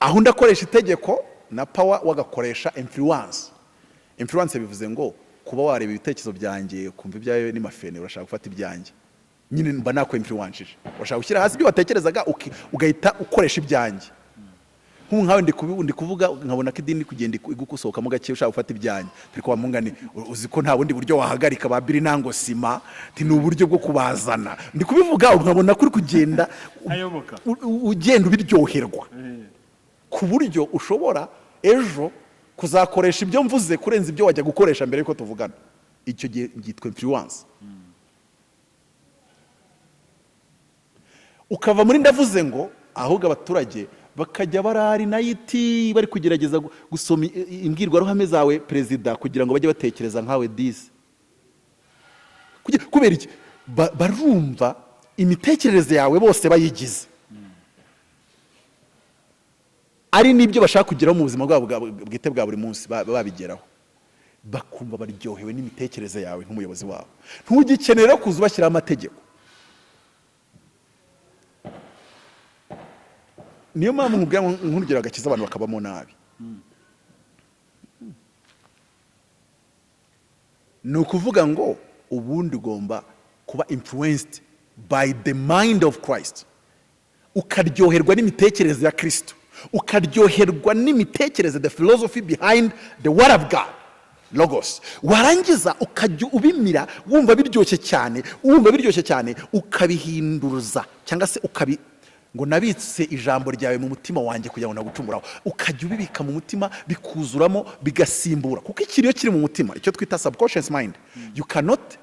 Aho undi akoresha itegeko na power, we agakoresha influence. Influence bivuze ngo kuba wareba ibitekerezo byanjye, ukumva ibyawe ni mafene, urashaka gufata ibyanjye nyine, mba nakwe-influencije. Urashaka gushyira hasi ibyo watekerezaga, ugahita ukoresha ibyanjye. Nk'ubu nkawe ndi kuvuga nkabona ko idini kugenda igusohokamo gake, ushaka gufata ibyanjye. Turi kwa mungane, uzi ko nta bundi buryo wahagarika ba biri nango sima, ti ni uburyo bwo kubazana. Ndi kubivuga nkabona ko uri kugenda Ayoboka. ugenda ubiryoherwa, ku buryo ushobora ejo kuzakoresha ibyo mvuze kurenza ibyo wajya gukoresha mbere yuko tuvugana. Icyo gihe byitwa influence. Ukava muri ndavuze ngo, ahubwo abaturage bakajya barari nayiti bari kugerageza gusoma imbwirwaruhame zawe perezida, kugira ngo bajye batekereza nkawe disi. Kubera iki? Barumva imitekerereze yawe bose bayigize ari n'ibyo bashaka kugeraho mu buzima bwabo bwite bwa buri munsi, babigeraho, bakumva baryohewe n'imitekerereze yawe nk'umuyobozi wabo. Ntugikenere kuza ubashyiraho amategeko. Niyo mpamvu nkubwira ngo nk'urugero agakiza abantu bakabamo nabi. Ni ukuvuga ngo ubundi ugomba kuba influenced by the mind of Christ, ukaryoherwa n'imitekerereze ya Kristo, ukaryoherwa n'imitekerereze, the philosophy behind the word of God, logos. Warangiza ukajya ubimira, wumva biryoshye cyane, wumva biryoshye cyane, ukabihinduza cyangwa se Ngo nabitse ijambo ryawe mu mutima wanjye kugira ngo nagucumuraho. Ukajya ubibika mu mutima, bikuzuramo, bigasimbura, kuko ikintu iyo kiri mu mutima, icyo twita subconscious mind, you cannot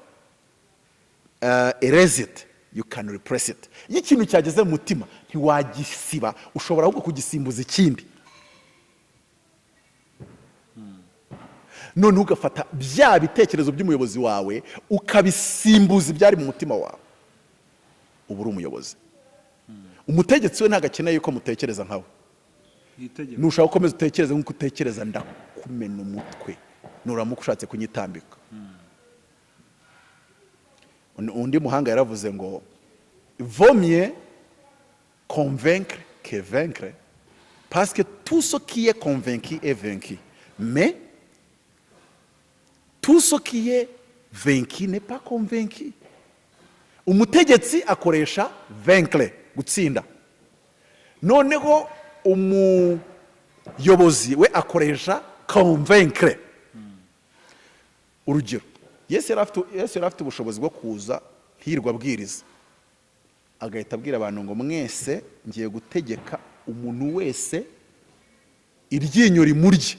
erase it, you can repress it. Iyo ikintu cyageze mu mutima ntiwagisiba, ushobora ahubwo kugisimbuza ikindi. Noneho ugafata bya bitekerezo by'umuyobozi wawe, ukabisimbuza ibyari mu mutima wawe, uba uri umuyobozi. Umutegetsi we ntabwo akeneye yuko mutekereza nkawe. Itegeko. Nushaka gukomeza utekereze nk'uko utekereza, ndakumena umutwe nuramuka ushatse kunyitambika. Undi muhanga yaravuze ngo vaut mieux convaincre que vaincre, parce que tout ce qui est convaincu est vaincu, mais tout ce qui est vaincu n'est pas convaincu. Umutegetsi akoresha vaincre, gutsinda, noneho umuyobozi we akoresha convaincre. Urugero, Yesu yari afite ubushobozi bwo kuza ntirirwa abwiriza, agahita abwira abantu ngo mwese ngiye gutegeka umuntu wese iryinyo rimurye,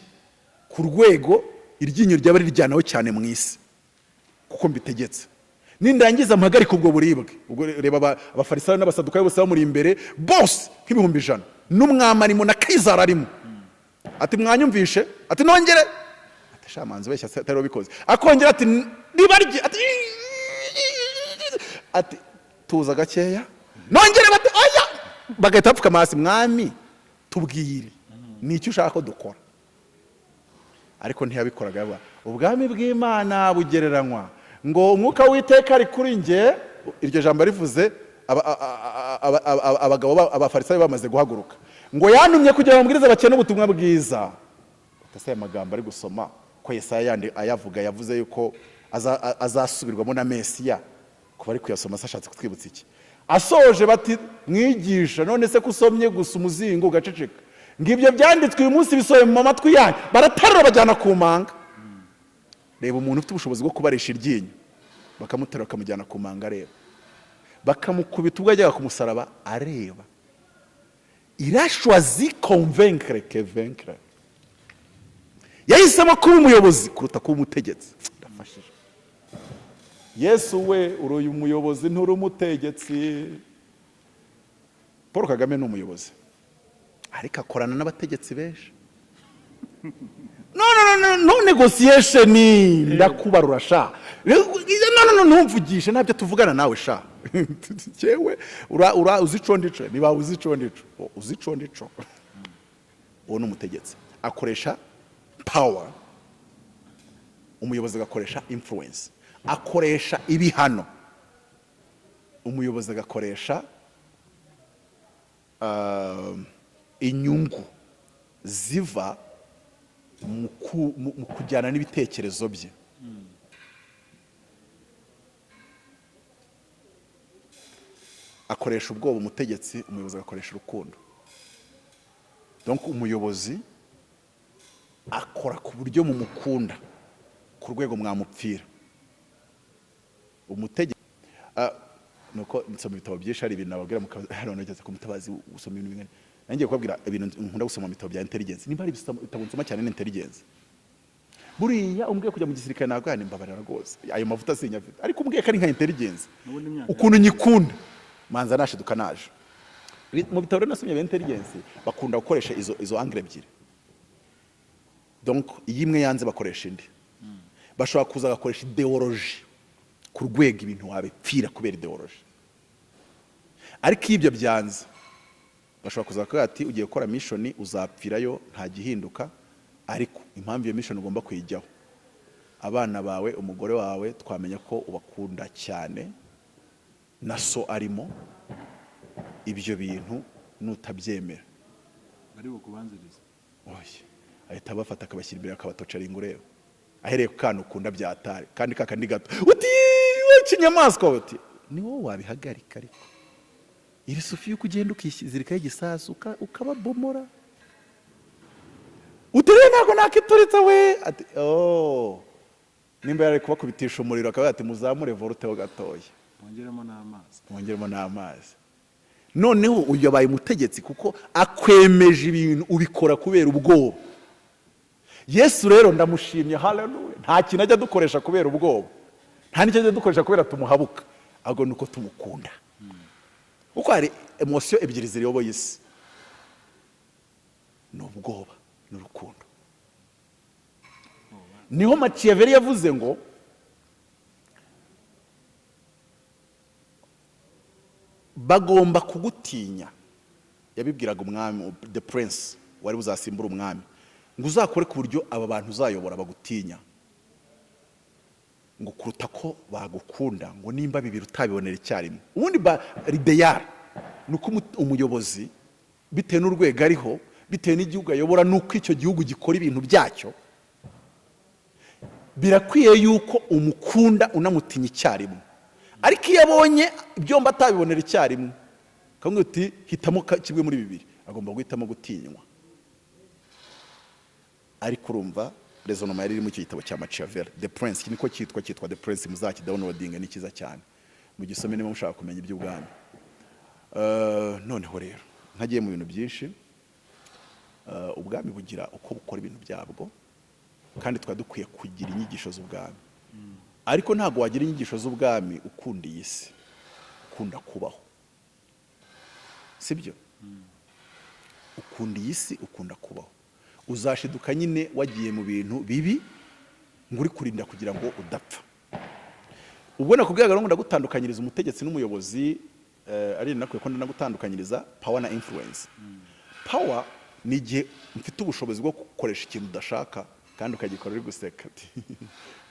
ku rwego iryinyo ryaba riryanaho cyane mu isi, kuko mbitegetse, nindangiza mpagarike ubwo buribwe. Ubwo reba Abafarisayo n'Abasadukayo bose bamuri imbere, bose nk'ibihumbi 100, n'umwami arimo na Kayizari arimo. Ati mwanyumvishe? Ati nongere? Ati shamanzi ubeshya atari wabikoze. Akongera ati nibarye. Ati tuza gakeya, nongere. Bati oya. Bagahita bapfukama hasi: mwami, tubwire, ni icyo ushaka ko dukora? Ariko ntiyabikoraga. Yavuga ubwami bw'Imana bugereranywa ngo umwuka w'Iteka ari kuri njye. Iryo jambo rivuze, abagabo Abafarisayo bamaze guhaguruka, ngo yantumye kugira ngo mbwirize abakene ubutumwa bwiza. Ese aya magambo ari gusoma ko Yesaya yandi ayavuga, yavuze yuko azasubirwamo na Mesiya, kuba ari kuyasoma se ashatse kutwibutsa iki? Asoje bati mwigisha, none se ko usomye gusa umuzingo ugaceceka? Ngo ibyo byanditswe uyu munsi bisohoye mu matwi yanyu. Baraterura bajyana ku manga. Reba umuntu ufite ubushobozi bwo kubarisha iryinyo, bakamuterura bakamujyana ku manga areba, bakamukubita ubwo yajyaga ku musaraba areba. Il a choisi convaincre que vaincre. Yahisemo kuba umuyobozi kuruta kuba umutegetsi. Ndafashije. Yesu we, uri uyu muyobozi, nturi umutegetsi. Paul Kagame ni umuyobozi, ariko akorana n'abategetsi benshi. No, no, no, no, no negotiation, ndakubarura sha. No, no, no, ntumvugishe, ntabyo tuvugana nawe sha. Jewe ura uzi ico ndico, niba uzi ico ndico, uzi ico ndico. Uwo ni umutegetsi, akoresha power. Umuyobozi agakoresha influence, akoresha ibihano. Umuyobozi agakoresha inyungu ziva mu kujyana n'ibitekerezo bye. Akoresha ubwoba umutegetsi, umuyobozi agakoresha urukundo. Donc umuyobozi akora ku buryo mumukunda ku rwego mwamupfira. Umutegetsi, nuko nsoma ibitabo byinshi, hari ibintu nababwira hano nageze ku mutabazi gusoma ibintu bingana. Nangiye kubabwira ibintu nkunda gusoma mu bitabo bya intelligence. Nimba hari ibitabo nsoma cyane ni intelligence. Buriya umbwiye kujya mu gisirikare ntabwo mbabarira rwose, ayo mavuta sinyafite, ariko umbwiye ko ari nka intelligence N'ubundi imyaka ukuntu nyikunda, manza nashiduka naje mu bitabo. Rero nasomye bya intelligence, bakunda gukoresha izo angle ebyiri. Donc iyo imwe yanze bakoresha indi. Bashobora kuza bagakoresha idéologie ku rwego ibintu wabipfira kubera idéologie, ariko iyo ibyo byanze bashobora kuza bakavuga ati ugiye gukora mission, uzapfirayo, nta gihinduka, ariko impamvu iyo mission ugomba kuyijyaho, abana bawe, umugore wawe, twamenya ko ubakunda cyane, na so arimo, ibyo bintu nutabyemera bari bukubanzirize. Oya, ahita abafata akabashyira imbere, akabatocaringa ureba, ahereye ku kana ukunda byatari kandi kakandi gato, uti we kinyamaswa, uti ni wowe wabihagarika. Ariko iri sufi yuko ugenda ukizirikaho igisasu ukababomora, uti rero ntabwo nakituritsa we. Ati oh, nimba yari kubakubitisha umuriro, akaba ati muzamure volte ho gatoya, wongeremo n'amazi. Mwongeremo n'amazi. Noneho uyu yabaye umutegetsi kuko akwemeje ibintu, ubikora kubera ubwoba. Yesu rero ndamushimye, haleluya, nta kintu ajya adukoresha kubera ubwoba, nta n'icyo ajya adukoresha kubera tumuhabuka, ahubwo ni uko tumukunda. Kuko hari émotion ebyiri ziyoboye isi, ni ubwoba n'urukundo. Niho Machiavelli yavuze ngo bagomba kugutinya. Yabibwiraga umwami, the prince wari buzasimbura umwami, ngo uzakore ku buryo aba bantu uzayobora bagutinya, ngo kuruta ko bagukunda, ngo nimba bibiri utabibonera icyarimwe. Ubundi ba l'idéal ni uko umuyobozi, bitewe n'urwego ariho, bitewe n'igihugu ayobora, n'uko icyo gihugu gikora ibintu byacyo, birakwiye yuko umukunda unamutinya icyarimwe. Ariko iyo abonye byombi atabibonera icyarimwe, ukamubwira uti hitamo kimwe muri bibiri, agomba guhitamo gutinywa. Ariko urumva raisonnement yari iri muri icyo gitabo cya Machiavelli, The Prince, niko cyitwa, cyitwa The Prince. Muzakidownloadinge, ni cyiza cyane, mugisome niba mushaka kumenya iby'ubwami. Noneho rero ntagiye mu bintu byinshi, ubwami bugira uko bukora ibintu byabwo, kandi twari dukwiye kugira inyigisho z'ubwami. Ariko ntabwo wagira inyigisho z'ubwami ukunda iyi si, ukunda kubaho, sibyo? Ukunda iyi si, ukunda kubaho, uzashiduka nyine wagiye mu bintu bibi ngo uri kurinda kugira ngo udapfa. Ubwo nakubwiraga ngo ndagutandukanyiriza umutegetsi n'umuyobozi, ari nakwiye ko ndagutandukanyiriza power na influence. Power ni igihe mfite ubushobozi bwo gukoresha ikintu udashaka kandi ukagikora uri guseka ati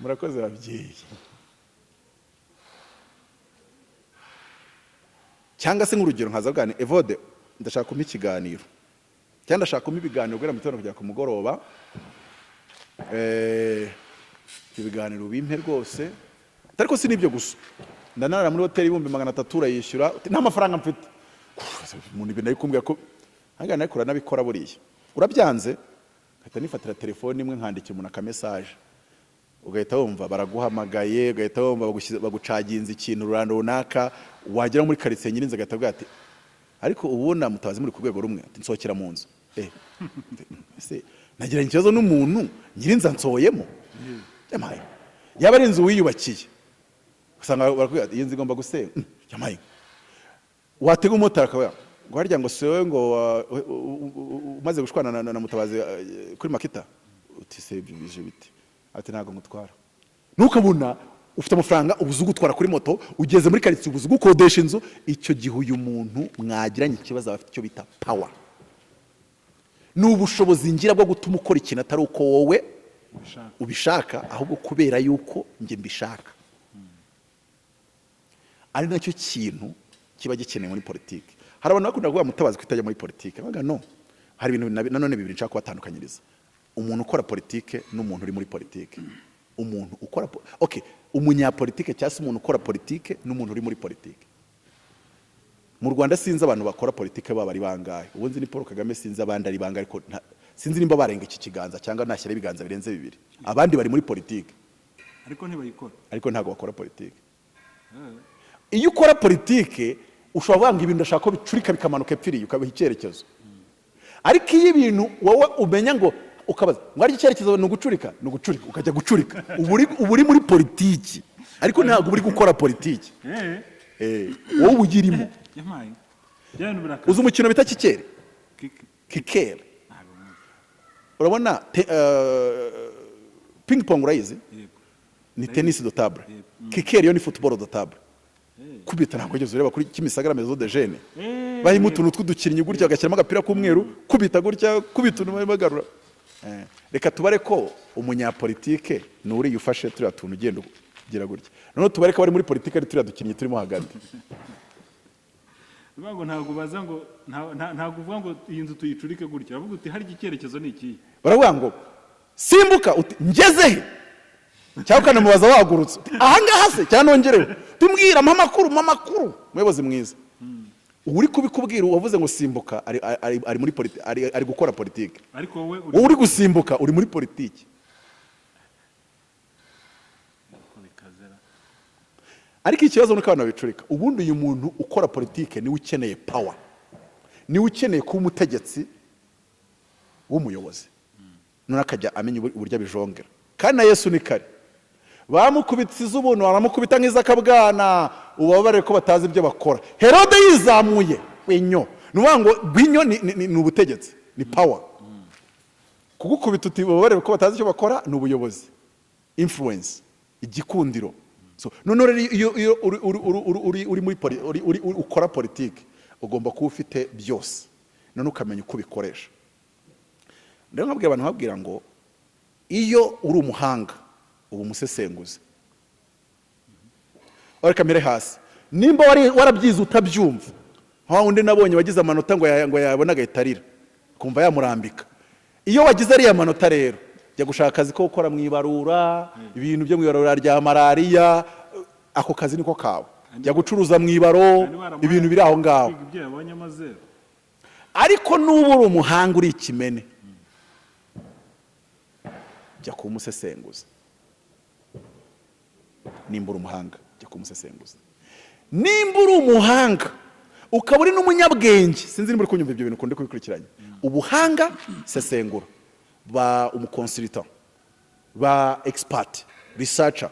murakoze babyeyi. Cyangwa se nk'urugero nkaza bwa Evode, ndashaka kumpa ikiganiro, cyangwa ndashaka kumpa ibiganiro guhera mu gitondo kugera ku mugoroba, ibyo biganiro bimpe rwose. Ariko si n'ibyo gusa, ndanarara muri hoteli 300,000, urayishyura. Uti, nta mafaranga mfite. Umuntu ibintu ari kumbwira ko ahangaha ariko uranabikora buriya urabyanze, nkahita nifatira telefone imwe nkandikira umuntu akamesaje, ugahita wumva baraguhamagaye, ugahita wumva bagucaginze ikintu runaka, wagera muri karitsiye nyirinzu agahita avuga ati ariko ubona Mutabazi muri ku rwego rumwe, ati nsohokera mu nzu. Ese nagiranye ikibazo n'umuntu nyirinzu ansohoyemo? Yamaye yaba ari inzu wiyubakiye, usanga barakubwira ati iyi nzu igomba gusenywa. Yamaye watega umumotari akaba ngo harya ngo si wowe ngo umaze gushwana na Mutabazi kuri Makita? Uti se ibyo bije bite? Ati ntabwo ngutwara. Ntukabona ufite amafaranga, ubuze ugutwara kuri moto, ugeze muri karitsiye ubuze ugukodesha inzu. Icyo gihe uyu muntu mwagiranye ikibazo aba afite icyo bita power. Ni ubushobozi ngira bwo gutuma ukora ikintu atari uko wowe ubishaka, ubishaka, ahubwo kubera yuko njye mbishaka. Ari nacyo kintu kiba gikenewe muri politiki. Hari abantu bakunda kuvuga Mutabazi ko itajya muri politiki. Bavuga no hari ibintu nanone bibiri nshaka kubatandukanyiriza: umuntu ukora politike n'umuntu uri muri politike. Umuntu ukora okay, umunyapolitike cyangwa se umuntu ukora politike n'umuntu uri muri politike. Mu Rwanda sinzi abantu bakora politike baba ari bangahe. Ubu nzi ni Paul Kagame, sinzi abandi ari bangahe, ariko sinzi nimba barenga iki kiganza cyangwa nashyira ibiganza birenze bibiri. Abandi bari muri politike, ariko ntibayikora. Ariko ntabwo bakora politike. Iyo ukora politike ushobora kuvuga ngo ibintu ndashaka ko bicurika bikamanuka epfiriye, ukabiha icyerekezo. Ariko iyo ibintu wowe umenya ngo ukabaza ngo ariko icyerekezo ni ugucurika, ni ugucurika, ukajya gucurika, uba uri muri politiki, ariko ntabwo uba uri gukora politiki. Wowe uba uyirimo. Yampaye bya bintu birakaze. Uzi umukino bita kikeri? Kiki. Kikeri. Ntabwo muzi. Urabona ping pong, urayizi? Yego. Ni tennis de table. Yego. Kikeri yo ni football de table. Kubita, ntabwo wigeze ureba kuri Kimisagara Maison de Jeunes? Barimo utuntu tw'udukinnyi gutya, bagashyiramo agapira k'umweru, kubita gutya, kubita utuntu bagarura. Reka tubare ko umunyapolitike ni uriya ufashe turiya tuntu ugenda ugira gutya, noneho tubare ko abari muri politike ari turiya dukinnyi turimo hagati. Uvuga ngo ntabwo baza ngo ntabwo uvuga ngo iyi nzu tuyicurike gutya, uravuga uti hari icyerekezo ni ikihe? Baravuga ngo simbuka, uti ngeze he? Cyangwa ukanamubaza wahagurutse uti ahangaha se cyangwa nongereho? Tumbwira, mpa amakuru, mpa amakuru. Umuyobozi mwiza, uri kubikubwira uwavuze ngo simbuka ari muri ari gukora politiki. Ariko wowe uri Wowe uri gusimbuka uri muri politiki. Ko bikazera. Ariko ikibazo nuko abantu babicurika. Ubundi uyu muntu ukora politike niwe ukeneye power, niwe ukeneye kuba umutegetsi w'umuyobozi, none akajya amenya uburyo abijongera. Kandi na Yesu ni kare bamukubita iz'ubuntu, baramukubita nk'iz'akabwana, ubabare ko batazi ibyo bakora. Herode yizamuye winyo, ni ukuvuga ngo gwinyo ni ubutegetsi, ni power. Kugukubita uti ubabare ko batazi icyo bakora ni ubuyobozi, influence, igikundiro. So noneho rero iyo uri muri ukora politiki, ugomba kuba ufite byose, none ukamenya uko ubikoresha. Rero nkabwira abantu, nkabwira ngo iyo uri umuhanga uba umusesenguzi. Reka mbere hasi, nimba wari warabyize utabyumva, nka wa wundi nabonye wagize amanota ngo yabona agahita arira, kumva yamurambika. Iyo wagize ariya manota rero, jya gushaka akazi ko gukora mu ibarura, ibintu byo mu ibarura rya malariya, ako kazi niko kawe. Jya gucuruza mu ibaro, Kandi baramuhaye ibintu biri aho ngaho. Kwiga ibyo yabonyemo zero. Ariko nuba uri umuhanga, uri ikimene, jya kuba umusesenguzi. Nimba uri umuhanga, jya kuba umusesenguzi. Nimba uri umuhanga ukaba uri n'umunyabwenge, sinzi nimba uri kunyumva ibyo bintu ukunda kubikurikiranya, ubuhanga, sesengura, ba umu consultant, ba expert, researcher.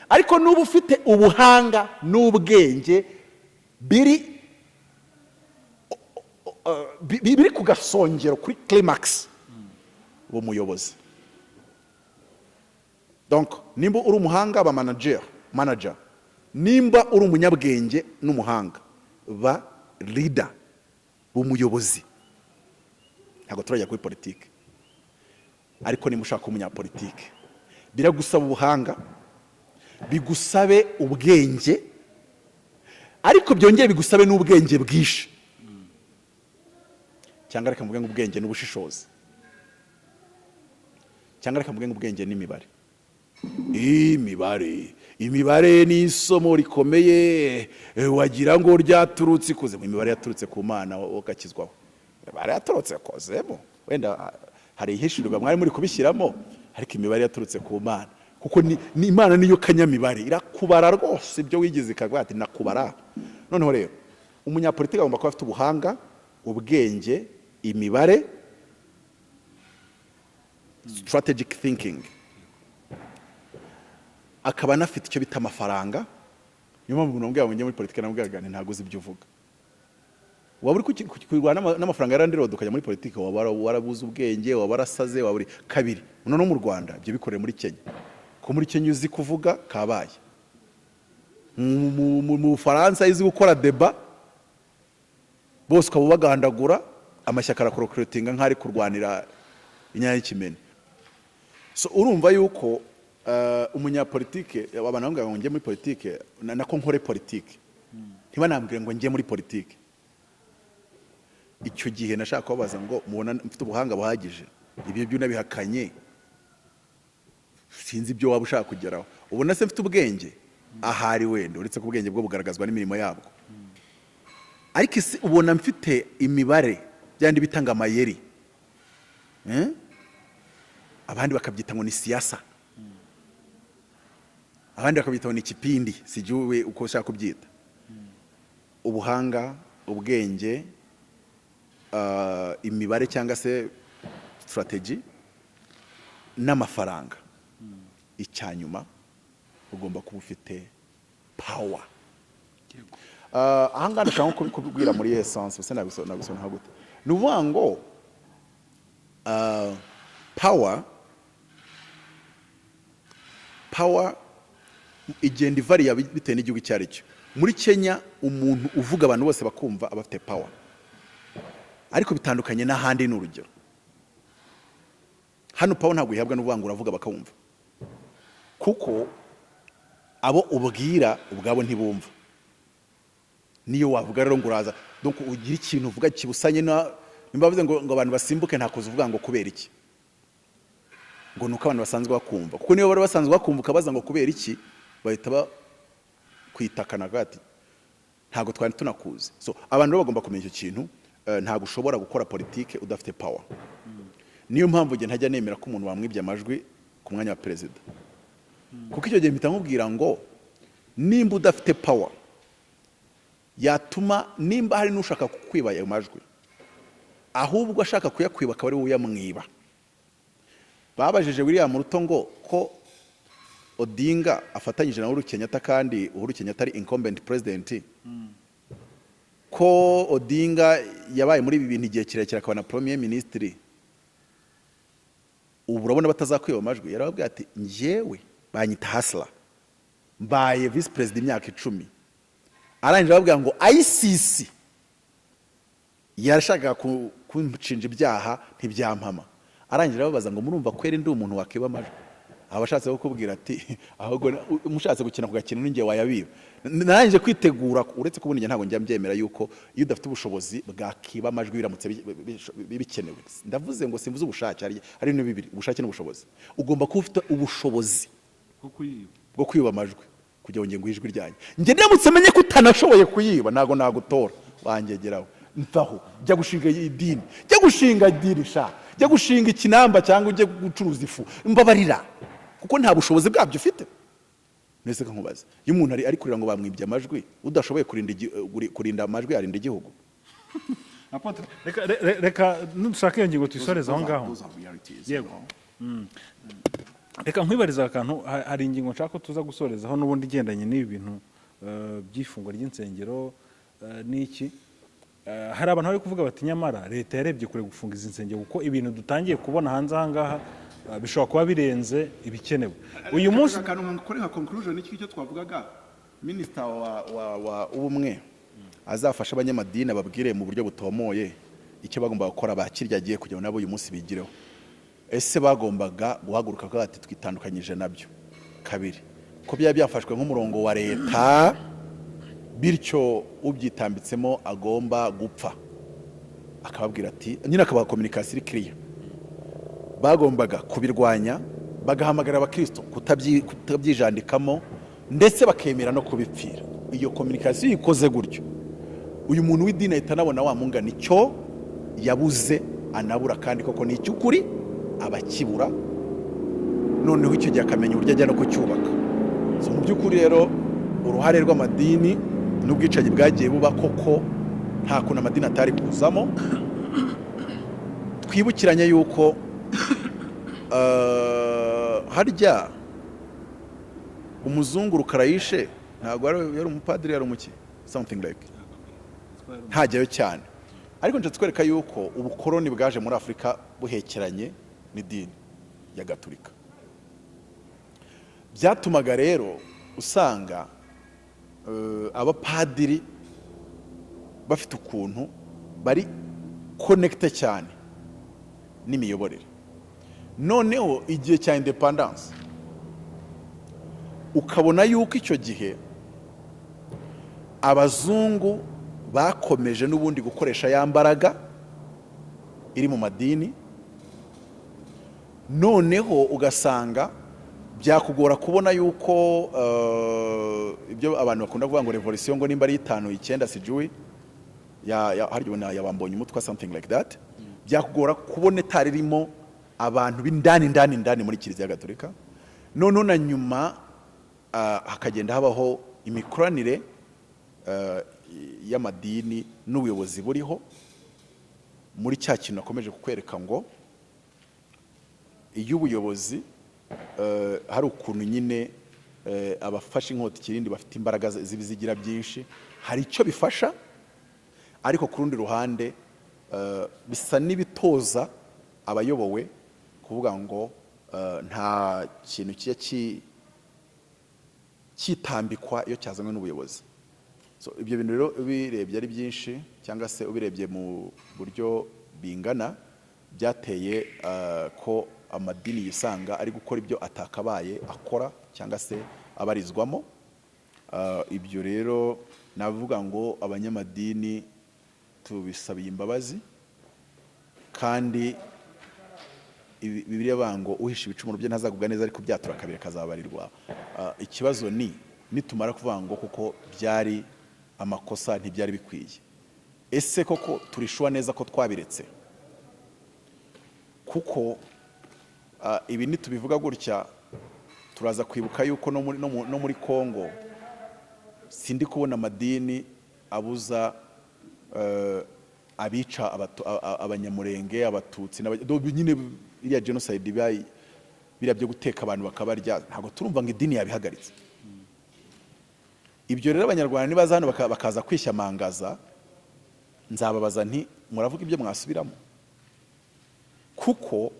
Ariko nuba ufite ubuhanga n'ubwenge biri ku gasongero, kuri climax, uwo muyobozi. Donc nimba uri umuhanga, ba manager. Nimba uri umunyabwenge n'umuhanga, ba leader, umuyobozi. Ntabwo turajya kuri politike, ariko nimba ushaka umunyapolitike, biragusaba ubuhanga, bigusabe ubwenge, ariko byongere bigusabe n'ubwenge bwinshi, cyangwa reka mvuge ngo ubwenge n'ubushishozi, cyangwa reka mvuge ngo ubwenge n'imibare. Imibare ni isomo rikomeye, wagira ngo ryaturutse ikuzimu. Imibare yaturutse ku Mana, ugakizwaho. Imibare yaturutse ikuzimu, wenda hari ihishurirwa mwari muri kubishyiramo, ariko imibare yaturutse ku Mana, kuko ni Imana niyo kanyamibare, irakubara rwose ibyo wigize, ikavuga ati nakubara. Noneho rero umunyapolitiki agomba kuba afite ubuhanga, ubwenge, imibare, strategic thinking, akaba anafite icyo bita amafaranga. Niyo mpamvu umuntu wambwira ngo njye muri politiki, namubwiraga nti ntabwo uzi ibyo uvuga. Waba uri kurwana n'amafaranga ya landlord ukajya muri politiki, waba warabuze ubwenge, waba warasaze, waba uri kabiri. Noneho mu Rwanda ibyo bikoreye muri Kenya, ko muri Kenya uzi kuvuga kabaye, mu Bufaransa uzi gukora débat, bose ukaba ubagandagura, amashyaka arakorokorotinga nk'ari kurwanira inyanya y'ikimene. So urumva yuko umunyapolitike, abantu bambwira ngo njye muri politike, nako nkore politike, ntibanambwire ngo njye muri politike. Icyo gihe nashaka kubabaza ngo mubona mfite ubuhanga buhagije? Ibyo byo unabihakanye, sinzi ibyo waba ushaka kugeraho. Ubona se mfite ubwenge? Ahari wenda uretse ko ubwenge bwo bugaragazwa n'imirimo yabwo, ariko isi ubona mfite imibare, byandi bitanga amayeri, eh? Abandi bakabyita ngo ni siyasa, abandi bakabyita ngo ni ikipindi, sijuwe uko ushaka kubyita. Ubuhanga, ubwenge, imibare cyangwa se strategy n'amafaranga. Icya nyuma, ugomba kuba ufite power. Ahangaha ndashaka nko kubibwira muri essence, ese nabisobanura gute? Ni ukuvuga ngo power igenda ivariya bitewe n'igihugu icyo ari cyo. Muri Kenya umuntu uvuga abantu bose bakumva aba afite power, ariko bitandukanye n'ahandi. Ni urugero, hano power ntabwo ihabwa n'uvuga ngo uravuga bakawumva, kuko abo ubwira ubwabo ntibumva. Niyo wavuga rero ngo uraza, donc ugira ikintu uvuga kibusanye na nimba bavuze ngo abantu basimbuke, nta kuza uvuga ngo kubera iki, ngo nuko abantu basanzwe bakumva, kuko niyo bari basanzwe bakumva ukabaza ngo kubera iki, bahita bakwitakana ati ntabwo twari tunakuzi. So abantu rero bagomba kumenya icyo kintu, ntabwo ushobora gukora politike udafite power. Niyo mpamvu njye ntajya nemera ko umuntu wamwibye amajwi ku mwanya wa perezida, kuko icyo gihe mpita nkubwira ngo Nimba udafite power yatuma, nimba hari n'ushaka kukwiba ayo majwi, ahubwo ashaka kuyakwiba akaba ari we uyamwiba. Babajije William Ruto ngo ko Odinga afatanyije na Uhuru Kenyatta, kandi Uhuru Kenyatta ari incumbent president, ko Odinga yabaye muri ibi bintu igihe kirekire, akaba na premier ministre, ubu urabona batazakwiba amajwi? Yarababwiye ati: "Njyewe banyita hustler, mbaye vice president imyaka 10." Arangije ababwira ngo ICC yashakaga kunshinja ibyaha ntibyampama. Arangije ababaza ngo: "Murumva kweri ndi umuntu wakiba amajwi?" Aba ashatse kukubwira ati: "Ahubwo mushatse gukina ku gakino ninjye wayabiba, narangije kwitegura." Uretse kubona, njye ntabwo njya mbyemera yuko iyo udafite ubushobozi bwakiba amajwi biramutse bikenewe. Ndavuze ngo simvuze ubushake, hari ibintu bibiri: ubushake n'ubushobozi. Ugomba kuba ufite ubushobozi bwo kuyiba. Bwo kwiba amajwi kugira ngo nguhe ijwi ryanjye. Njye ndamutse menye ko utanashoboye kuyiba, ntabwo nagutora. Wangegeraho mvaho, jya gushinga idini, jya gushinga idini sha, jya gushinga ikinamba cyangwa ujye gucuruza ifu, mbabarira, kuko nta bushobozi bwabyo ufite. Nese nkubaze, iyo umuntu ari kurira ngo bamwibye amajwi, udashoboye kurinda amajwi yarinda igihugu? Apôtre, reka nushaka iyo ngingo tuyisoreze aho ngaho. Yego. Reka nkwibariza akantu. Hari ingingo nshaka ko tuza gusorezaho n'ubundi igendanye n'ibi bintu by'ifungwa ry'insengero n'iki. Hari abantu bari kuvuga bati: "Nyamara leta yarebye kure gufunga izi nsengero, kuko ibintu dutangiye kubona hanze aha ngaha bishobora kuba birenze ibikenewe uyu munsi." Akantu nkakore nka conclusion y'icyo twavugaga: minisita wa ubumwe azafasha abanyamadini, ababwire mu buryo butomoye icyo bagomba gukora bakirya agiye kugira ngo nabo uyu munsi bigireho. Ese bagombaga guhaguruka bakavuga bati: "Twitandukanyije nabyo"? Kabiri, ko byaba byafashwe nk'umurongo wa leta, bityo ubyitambitsemo agomba gupfa, akababwira ati nyine, akabaha communication iri clear. Bagombaga kubirwanya, bagahamagara abakristo kutabyijandikamo, ndetse bakemera no kubipfira. Iyo communication ikoze gutyo, uyu muntu w'idini ahita anabona wa mungana icyo yabuze anabura, kandi koko ni icy'ukuri abakibura. Noneho icyo gihe akamenya uburyo ajya no kucyubaka. So, mu by'ukuri rero, uruhare rw'amadini n'ubwicanyi bwagiye buba, koko nta kuntu amadini atari kuzamo. Twibukiranye yuko harya umuzungu Rukara yishe ntabwo yari umupadiri, yari umuki, something like, ntajyayo cyane, ariko nshatse kwereka yuko ubukoroni bwaje muri Afurika buhekeranye n'idini ya Gaturika. Byatumaga rero usanga abapadiri bafite ukuntu bari connecté cyane n'imiyoborere. Noneho igihe cya independence, ukabona yuko icyo gihe abazungu bakomeje n'ubundi gukoresha ya mbaraga iri mu madini. Noneho ugasanga byakugora kubona yuko ibyo abantu bakunda kuvuga ngo revolution, ngo nimba ari itanu icyenda sijui ya harya ubona yabambonye umutwe, something like that, byakugora kubona itari irimo abantu b'indani indani indani muri Kiliziya Gatolika. Noneho na nyuma hakagenda habaho imikoranire y'amadini n'ubuyobozi buriho muri cya kintu nakomeje kukwereka ngo iyo ubuyobozi hari ukuntu nyine abafashe inkota ikirindi bafite imbaraga z'ibizigira byinshi, hari icyo bifasha, ariko ku rundi ruhande bisa n'ibitoza abayobowe kuvuga ngo nta kintu kijya kitambikwa iyo cyazanywe n'ubuyobozi. So, ibyo bintu rero ubirebye ari byinshi, cyangwa se ubirebye mu buryo bingana, byateye ko amadini yisanga ari gukora ibyo atakabaye akora cyangwa se abarizwamo. Ibyo rero navuga ngo abanyamadini tubisabiye imbabazi, kandi Bibiliya bavuga ngo uhisha ibicumuro bye ntazagubwa neza, ariko byatura kabiri kazabarirwa. Ikibazo ni nitumara kuvuga ngo kuko byari amakosa, ntibyari bikwiye, ese koko turi sure neza ko twabiretse? Kuko ibi nitubivuga gutya, turaza kwibuka yuko no muri Congo Sindi kubona amadini abuza abica Abanyamurenge, Abatutsi nyine iriya genocide biriya byo guteka abantu bakabarya, ntabwo turumva ngo idini yabihagaritse. Ibyo rero, Abanyarwanda nibaza hano bakaza kwishyamangaza, nzababaza nti: "Muravuga ibyo mwasubiramo?" Kuko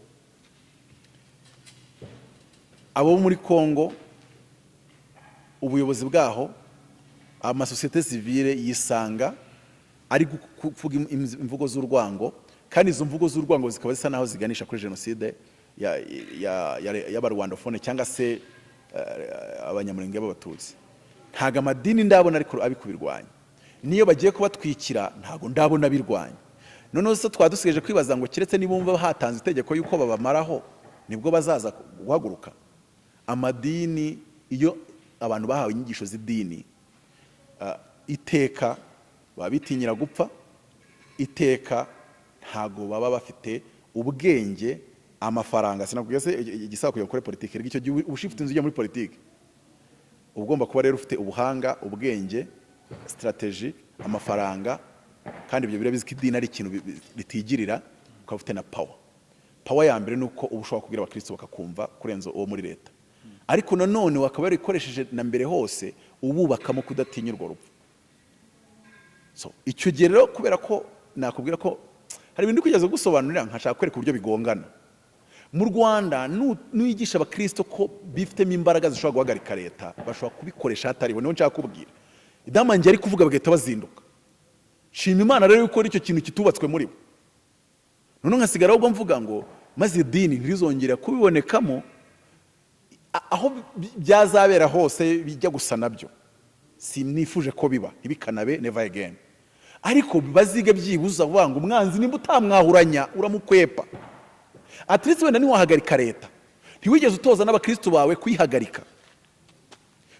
abo muri Kongo, ubuyobozi bwaho, amasosiyete sivile yisanga ari kuvuga imvugo z'urwango, kandi izo mvugo z'urwango zikaba zisa naho ziganisha kuri jenoside y'Abarwandophone cyangwa se Abanyamurenge b'Abatutsi. Ntabwo amadini ndabona ariko abi kubirwanya. Niyo bagiye kubatwikira, ntabwo ndabona birwanya. Noneho se twaba dusigaje kwibaza ngo keretse nibumva hatanze itegeko yuko babamaraho, nibwo bazaza guhaguruka? Amadini, iyo abantu bahawe inyigisho z'idini, iteka baba bitinyira gupfa. Iteka ntabwo baba bafite ubwenge, amafaranga. Sinakubwiye se igisaba kugira gukora politiki? Rero icyo gihe uba ufite inzu ujya muri politiki, uba ugomba kuba rero ufite ubuhanga, ubwenge, strategy, amafaranga. Kandi ibyo birabizi ko idini ari ikintu ritigirira. Ukaba ufite na power. Power ya mbere ni uko uba ushobora kubwira abakristo bakakumva kurenza uwo muri leta. Ariko nanone wakaba warikoresheje na mbere hose ububakamo kudatinya urwo rupfu. So icyo gihe rero, kubera ko nakubwira ko hari ibintu kugeza gusobanurira, nkashaka kwereka uburyo bigongana mu Rwanda, nuyigisha abakristo ko bifitemo imbaraga zishobora guhagarika leta, bashobora kubikoresha hatariho. Niho nshaka kubwira Idamange ari kuvuga, bagahita bazinduka. Shima Imana rero yuko icyo kintu kitubatswe muri bo. Noneho nkasigara ahubwo mvuga ngo maze idini ntirizongere kubibonekamo. Aho byazabera hose bijya gusa nabyo, sinifuje ko biba, ntibikanabe, never again. Ariko bazige byibuza vuga ngo umwanzi nimba utamwahuranya, uramukwepa. At least wenda ntiwahagarika leta, ntiwigeze utoza n'abakristo bawe kuyihagarika,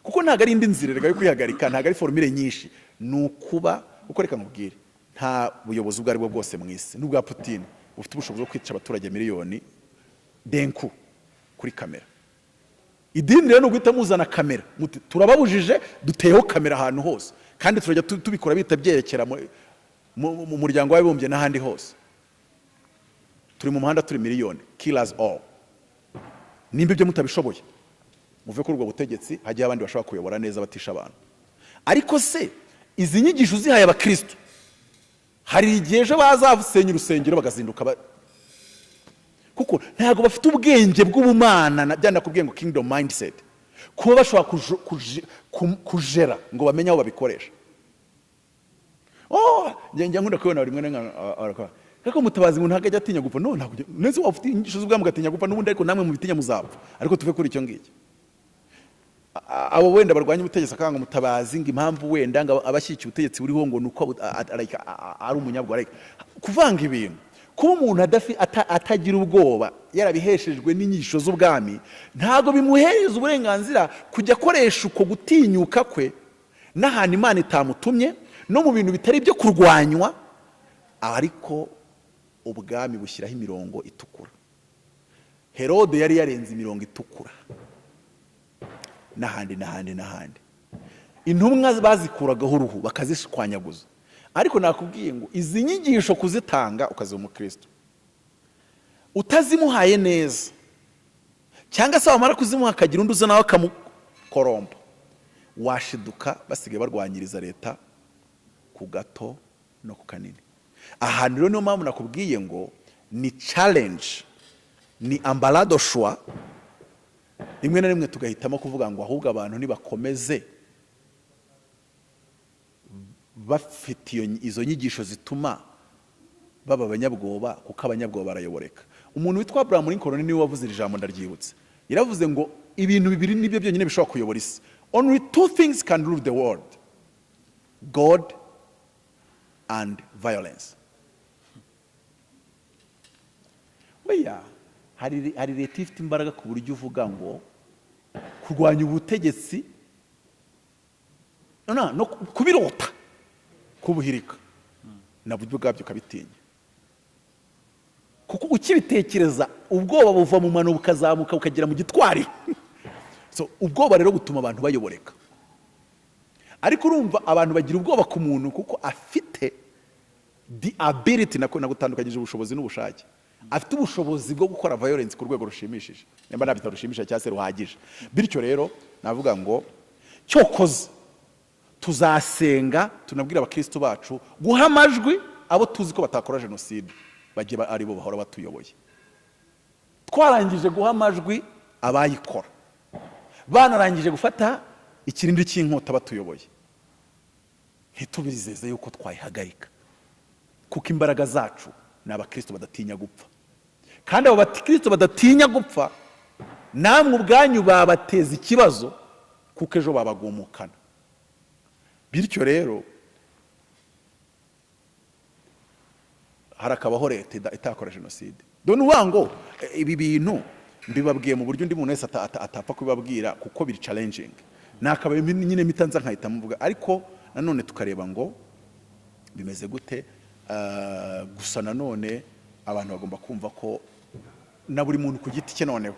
kuko ntabwo ari indi nzira erega yo kwihagarika, ntabwo ari formule nyinshi, ni ukuba uko. Reka nkubwire, nta buyobozi ubwo ari bwo bwose mu isi, n'ubwa Putin, bufite ubushobozi bwo kwica abaturage miliyoni denku kuri kamera. Idini rero ni uguhita muzana kamera, muti: "Turababujije, duteyeho kamera ahantu hose, kandi turajya tubikora bihita byerekera mu Muryango w'Abibumbye n'ahandi hose. Turi mu muhanda, turi miliyoni, kill us all." Nimba ibyo mutabishoboye, muve kuri ubwo butegetsi, hajyaho abandi bashobora kuyobora neza batisha abantu. Ariko se izi nyigisho uzihaye abakristo, hari igihe ejo bazasenya urusengero bagazinduka kuko ntabwo bafite ubwenge bw'ubumana byanakubwiye ngo kingdom mindset, kuba bashobora kujera ngo bamenye aho babikoresha. Oh, njya nkunda kubibona rimwe na rimwe barakora. Ariko Mutabazi ngo ntabwo ajya atinya gupfa. No, ntabwo nese waba ufite inyigisho z'ubwami ugatinya gupfa n'ubundi? Ariko namwe mubitinya muzapfa. Ariko tuve kuri icyo ngicyo. Abo wenda barwanya ubutegetsi, akanga Mutabazi ngo impamvu wenda ngo abashyigikiye ubutegetsi buriho ngo ni uko like, ari umunyabwoba, like, kuvanga ibintu. Kuba umuntu atagira ubwoba yarabiheshejwe n'inyigisho z'ubwami, ntabwo bimuhereza uburenganzira kujya akoresha uko gutinyuka kwe n'ahantu Imana itamutumye, no mu bintu bitari ibyo kurwanywa. Ariko ubwami bushyiraho imirongo itukura. Herode yari yarenze imirongo itukura n'ahandi n'ahandi n'ahandi. Intumwa bazikuragaho uruhu, bakazishwanyaguza. Ariko nakubwiye ngo izi nyigisho kuzitanga, ukaziha umukristo utazimuhaye neza, cyangwa se wamara kuzimuha akagira undi uza nawe akamukorompa, washiduka basigaye barwanyiriza leta ku gato no ku kanini. Ahantu rero niyo mpamvu nakubwiye ngo ni challenge, ni embarras du choix. Rimwe na rimwe tugahitamo kuvuga ngo ahubwo abantu nibakomeze bafite izo nyigisho zituma baba abanyabwoba, kuko abanyabwoba barayoboreka. Umuntu witwa Abraham Lincoln niwe wavuze iri jambo, ndaryibutse. Yaravuze ngo ibintu bibiri nibyo byonyine bishobora kuyobora isi: "Only two things can rule the world, God and violence." Oya, hari leta ifite imbaraga ku buryo uvuga ngo kurwanya ubutegetsi no kubirota, kubuhirika, nabwo ubwabyo ukabitinya, kuko ukibitekereza ubwoba buva mu mano bukazamuka bukagera mu gitwari. So ubwoba rero butuma abantu bayoboreka. Ariko urumva, abantu bagira ubwoba ku muntu kuko afite the ability, nako nagutandukanyije ubushobozi n'ubushake. Afite ubushobozi bwo gukora violence ku rwego rushimishije, nimba nabita rushimishije cyangwa se ruhagije. Bityo rero navuga ngo cyokoze tuzasenga, tunabwira abakristo bacu guha amajwi abo tuzi ko batakora jenoside, bajye ari bo bahora batuyoboye. Twarangije guha amajwi abayikora, banarangije gufata ikirindi cy'inkota batuyoboye, ntitubizeze yuko twayihagarika, kuko imbaraga zacu ni abakristo badatinya gupfa. Kandi abo bakristo badatinya gupfa, namwe ubwanyu babateza ikibazo, kuko ejo babagumukana. Bityo rero harakabaho leta itakora jenoside. Dore uvuga ngo ibi bintu mbibabwiye mu buryo undi muntu wese atapfa kubibabwira, kuko biri challenging. Nakabaye nyine mpita nza nkahita muvuga, ariko nanone tukareba ngo bimeze gute. Gusa nanone abantu bagomba kumva ko na buri muntu ku giti cye, noneho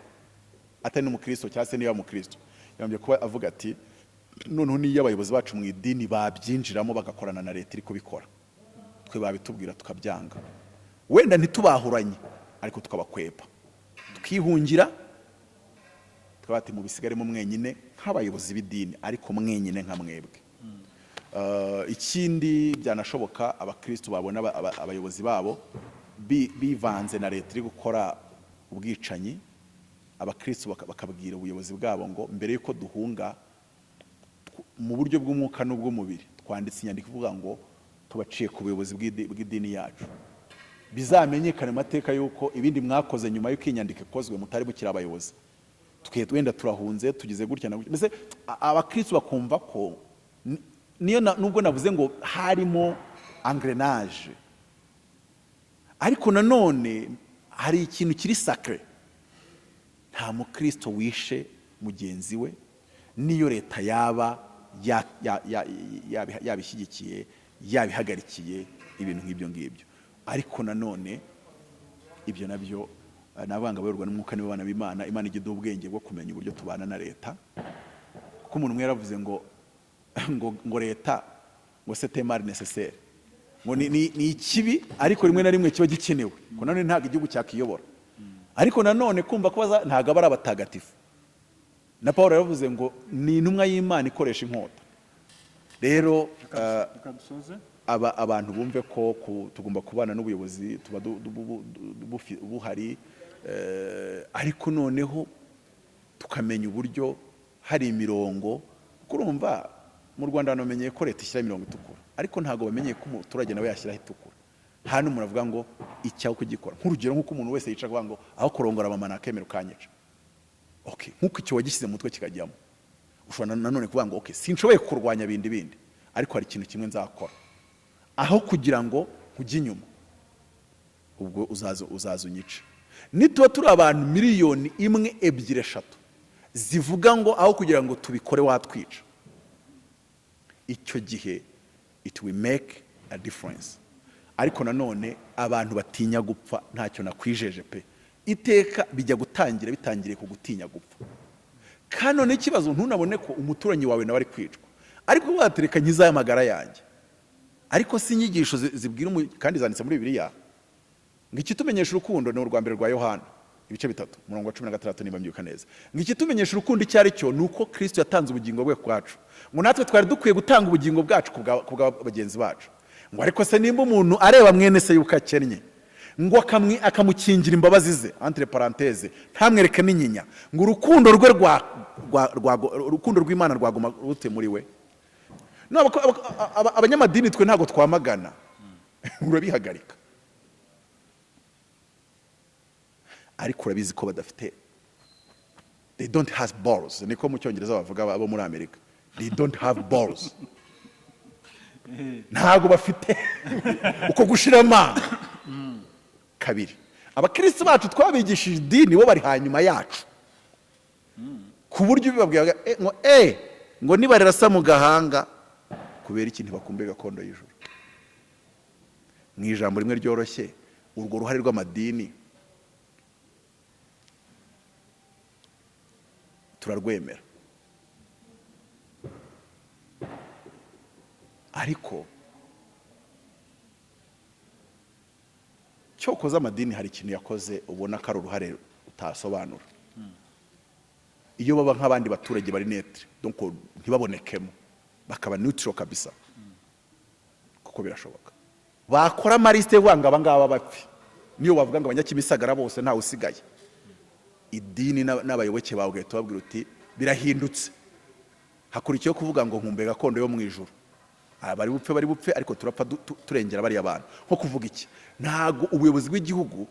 atari n'umukristo cyangwa se niba umukristo, yagombye kuba avuga ati: "Noneho niyo abayobozi bacu mu idini babyinjiramo bagakorana na leta iri kubikora, twe babitubwira tukabyanga, wenda ntitubahuranye, ariko tukabakwepa, tukihungira, tukaba ati mubisigaremo mwenyine nk'abayobozi b'idini, ariko mwenyine nka mwebwe." Ikindi byanashoboka, abakristo babona abayobozi babo bivanze na leta iri gukora ubwicanyi, abakristo bakabwira ubuyobozi bwabo ngo mbere y'uko duhunga mu buryo bw'umwuka n'ubw'umubiri, twanditse inyandiko ivuga ngo tubaciye ku buyobozi bw'idini yacu, bizamenyekane mu mateka y'uko ibindi mwakoze nyuma y'uko iyi nyandiko ikozwe mutari mukiri abayobozi. Twe wenda turahunze, tugize gutya na gutya. Mbese abakristo bakumva ko niyo nubwo navuze ngo harimo engrenage, ariko nanone hari ikintu kiri sacré. Nta mukristo wishe mugenzi we, niyo leta yaba yabishyigikiye, yabihagarikiye, ibintu nk'ibyo ngibyo. Ariko nanone ibyo nabyo, navuga ngo abayoborwa n'umwuka nibo bana b'Imana. Imana ijya iduha ubwenge bwo kumenya uburyo tubana na leta, kuko umuntu umwe yaravuze ngo leta ngo c'est un mal nécessaire, ngo ni ikibi, ariko rimwe na rimwe kiba gikenewe, ko nanone ntabwo igihugu cyakiyobora. Ariko nanone kumva ko ntabwo aba ari abatagatifu. Na Paul yaravuze ngo ni intumwa y'Imana ikoresha inkota. Rero Reka dusoze. Abantu bumve ko tugomba kubana n'ubuyobozi tuba buhari, ariko noneho tukamenya uburyo hari imirongo. Kuko urumva, mu Rwanda abantu bamenyeye ko leta ishyira imirongo itukura, ariko ntabwo bamenyeye ko umuturage nawe yashyiraho itukura. Nta n'umuntu avuga ngo icyaho kugikora. Nk'urugero, nk'uko umuntu wese yicara avuga ngo aho kurongora mama nakemera ukanyica. Okay, nk'uko icyo wagishyize mu mutwe kikajyamo, ushobora nanone kuvuga ngo okay, sinshoboye kurwanya bindi bindi, ariko hari ikintu kimwe nzakora aho kugira ngo nkujye inyuma, ubwo uzaza unyice. Nituba turi abantu miliyoni 1, 2, 3 zivuga ngo aho kugira ngo tubikore watwica, icyo gihe it will make a difference. Ariko nanone abantu batinya gupfa, ntacyo nakwijeje pe. Iteka bijya gutangira bitangiriye ku gutinya gupfa. Kandi none ikibazo, ntunabone ko umuturanyi wawe nawe ari kwicwa, ariko watereka nkiza y'amagara yanjye. Ariko si inyigisho zibwira kandi zanditse muri Bibiliya ngo ikitumenyesha urukundo, ni urwa mbere rwa Yohana ibice 3 umurongo wa 16 niba mbyuka neza, ngo ikitumenyesha urukundo icyo ari cyo ni uko Kristo yatanze ubugingo bwe bwacu, ngo natwe twari dukwiye gutanga ubugingo bwacu ku bwa bagenzi bacu. Ngo ariko se nimba umuntu areba mwene se yuko akennye, ngo akamukingira imbabazi ze, entre parenthèses, ntamwereke n'inyinya, ngo urukundo rwe rwa urukundo rw'Imana rwaguma rute muri we? No, abanyamadini twe ntabwo twamagana, urabihagarika, ariko urabizi ko badafite, they don't have balls, niko mu Cyongereza bavuga abo muri Amerika, they don't have balls. Ntabwo bafite uko gushira amanga. Kabiri, abakristo bacu twabigishije idini, bo bari hanyuma yacu, ku buryo ubibabwiraga ngo ngo nibarerasa mu gahanga. Kubera ikintu bakumbuye gakondo y'ijuru. Mu ijambo rimwe ryoroshye, urwo ruhare rw'amadini turarwemera. Ariko cyokoze amadini hari ikintu yakoze ubona ko ari uruhare utasobanura. Iyo baba nk'abandi baturage bari neutre, donc ntibabonekemo, bakaba neutral kabisa, kuko birashoboka bakora amaliste yo ngo aba ngaba bapfe, niyo wavuga ngo Abanyakimisagara bose ntawe usigaye, idini n'abayoboke bawe ugahita ubabwira uti birahindutse, hakurikiyeho kuvuga ngo nkumbuye gakondo yo mu ijuru. Aba bari bupfe, bari bupfe, ariko turapfa turengera bariya bantu. Nko kuvuga iki? Ntago ubuyobozi bw'igihugu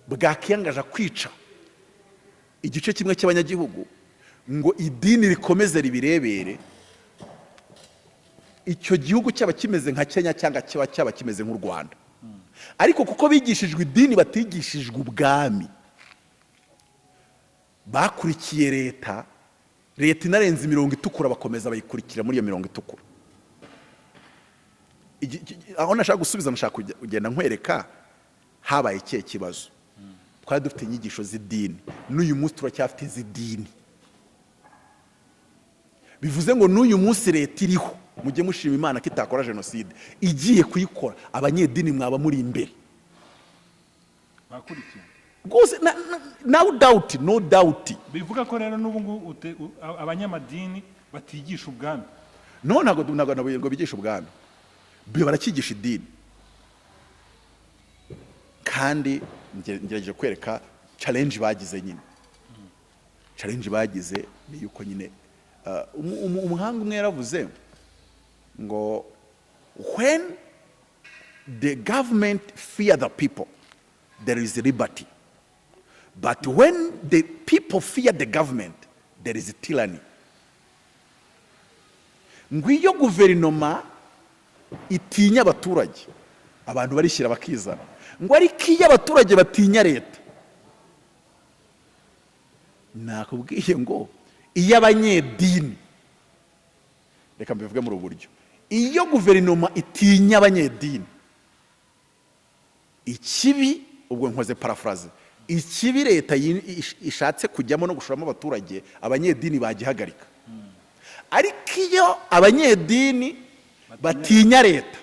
bwakiyangaja kwica igice kimwe cy'abanyagihugu ngo idini rikomeze ribirebere. Icyo gihugu cyaba kimeze nka Kenya cyangwa cyaba kimeze nk'u Rwanda, ariko kuko bigishijwe idini batigishijwe ubwami, bakurikiye leta. Leta inarenze imirongo itukura, bakomeza bayikurikira muri iyo mirongo itukura. Aho nashaka gusubiza, nashaka kugenda nkwereka habaye ikihe kibazo. Twari dufite inyigisho z'idini, n'uyu munsi turacyafite iz'idini. Bivuze ngo n'uyu munsi leta iriho, mujye mushima Imana ko itakora jenoside. Igiye kuyikora, abanyedini mwaba muri imbere. Bakurikiye. Rwose no doubt, no doubt. Bivuga ko rero n'ubu ngubu abanyamadini batigisha ubwami. No, ntabwo ngo bigisha ubwami, barakigisha idini. Kandi ngerageje kwereka challenge bagize nyine. Challenge bagize ni yuko nyine umuhanga umwe yaravuze ngo "When the government fear the people, there is liberty, but when the people fear the government, there is tyranny." Ngo iyo guverinoma itinya abaturage, abantu barishyira bakizana, ngo ariko iyo abaturage batinya leta, nakubwiye ngo iyo abanyedini, reka mbivuge muri ubu buryo, iyo guverinoma itinya abanyedini, ikibi, ubwo nkoze paraphrase, ikibi leta ishatse kujyamo no gushoramo abaturage, abanyedini bagihagarika. Ariko iyo abanyedini batinya leta,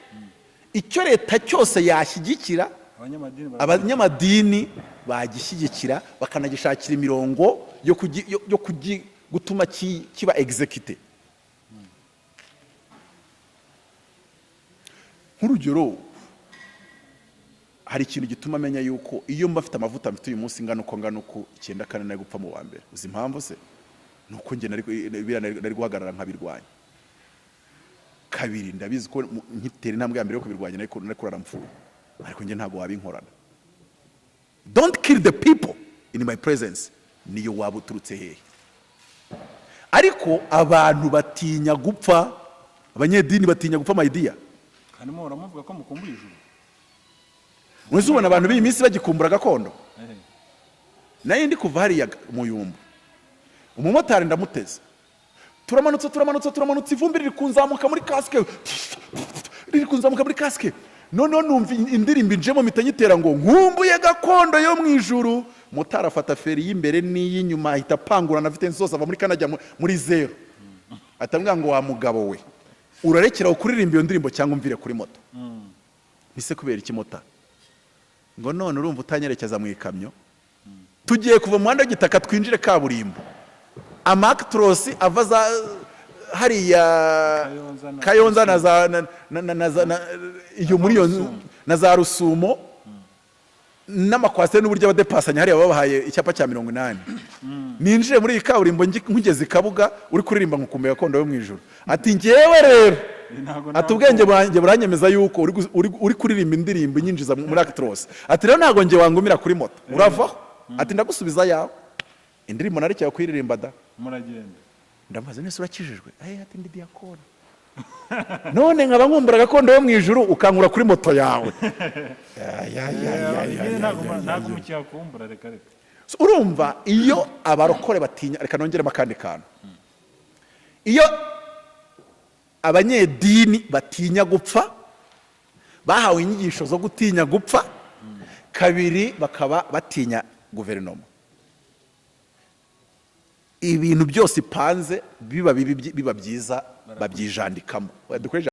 icyo leta cyose yashyigikira, abanyamadini abanyamadini bagishyigikira, bakanagishakira imirongo yo gutuma kiba exécuté. Nk'urugero, hari ikintu gituma amenya yuko iyo mba mfite amavuta mfite uyu munsi ngana uko ngana uku, 94 nari gupfa mu wa mbere. Uzi impamvu se? Ni uko njye nari guhagarara nkabirwanya. Kabiri, ndabizi ko nkitera intambwe ya mbere yo kubirwanya nari kurara mpfuye, ariko njye ntabwo wabinkorana. Don't kill the people in my presence, niyo waba uturutse hehe. Ariko abantu batinya gupfa, abanyedini batinya gupfa, my dear. Harimo baramuvuga ko mukumbuye ijuru. Mwese ubona abantu b'iyi minsi bagikumbura gakondo? Nayo ndi kuva hariya Muyumbu, umumotari ndamuteze, turamanutse, turamanutse, turamanutse, ivumbi riri kunzamuka muri casque, riri kunzamuka muri casque. Noneho numva indirimbo injemo, mpita nyitera ngo nkumbuye gakondo yo mu ijuru. Motari afata feri y'imbere n'iy'inyuma, ahita apangurana afite zose, ava muri kane ajya muri zéro. Atambwira ngo wa mugabo we, urarekera kuririmba iyo ndirimbo cyangwa umvire kuri moto? Ese kubera iki, mota? Ngo none urumva utanyerekeza mu ikamyo? Tugiye kuva mu muhanda w'igitaka twinjire kaburimbo, ama Actros ava za hariya Kayonza na- Kayonza na za na za iyo muri iyo na za Rusumo n'ama Coaster n'uburyo abadepasanya hariya babahaye icyapa cya 80, ninjire muri iyi kaburimbo nkugeze i Kabuga uri kuririmba nkukumbuye gakondo yo mu ijuru. Ati ngewe rero, Ntabwo ati ubwenge bwanjye buranyemeza yuko uri kuririmba indirimbo inyinjiza muri Actros. Ati rero ntabwo njye wangumira kuri moto, uravaho. Ati ndagusubiza yawe. Indirimbo narekeye kuyiririmba da. Muragenda. Ndamubaza nese urakijijwe? Aye, ati ndi diyakoni. None nkaba nkumbura gakondo yo mu ijuru, ukankura kuri moto yawe? Ya, ya, ya, ya, ya, ya, Ntabwo ya, ya, ntabwo ya. mukihakumbura, reka reka. So, urumva iyo abarokore batinya, reka nongeremo akandi kantu, iyo abanyedini batinya gupfa, bahawe inyigisho zo gutinya gupfa, kabiri bakaba batinya guverinoma, ibintu byose ipanze biba bibi biba byiza babyijandikamo. Dukore.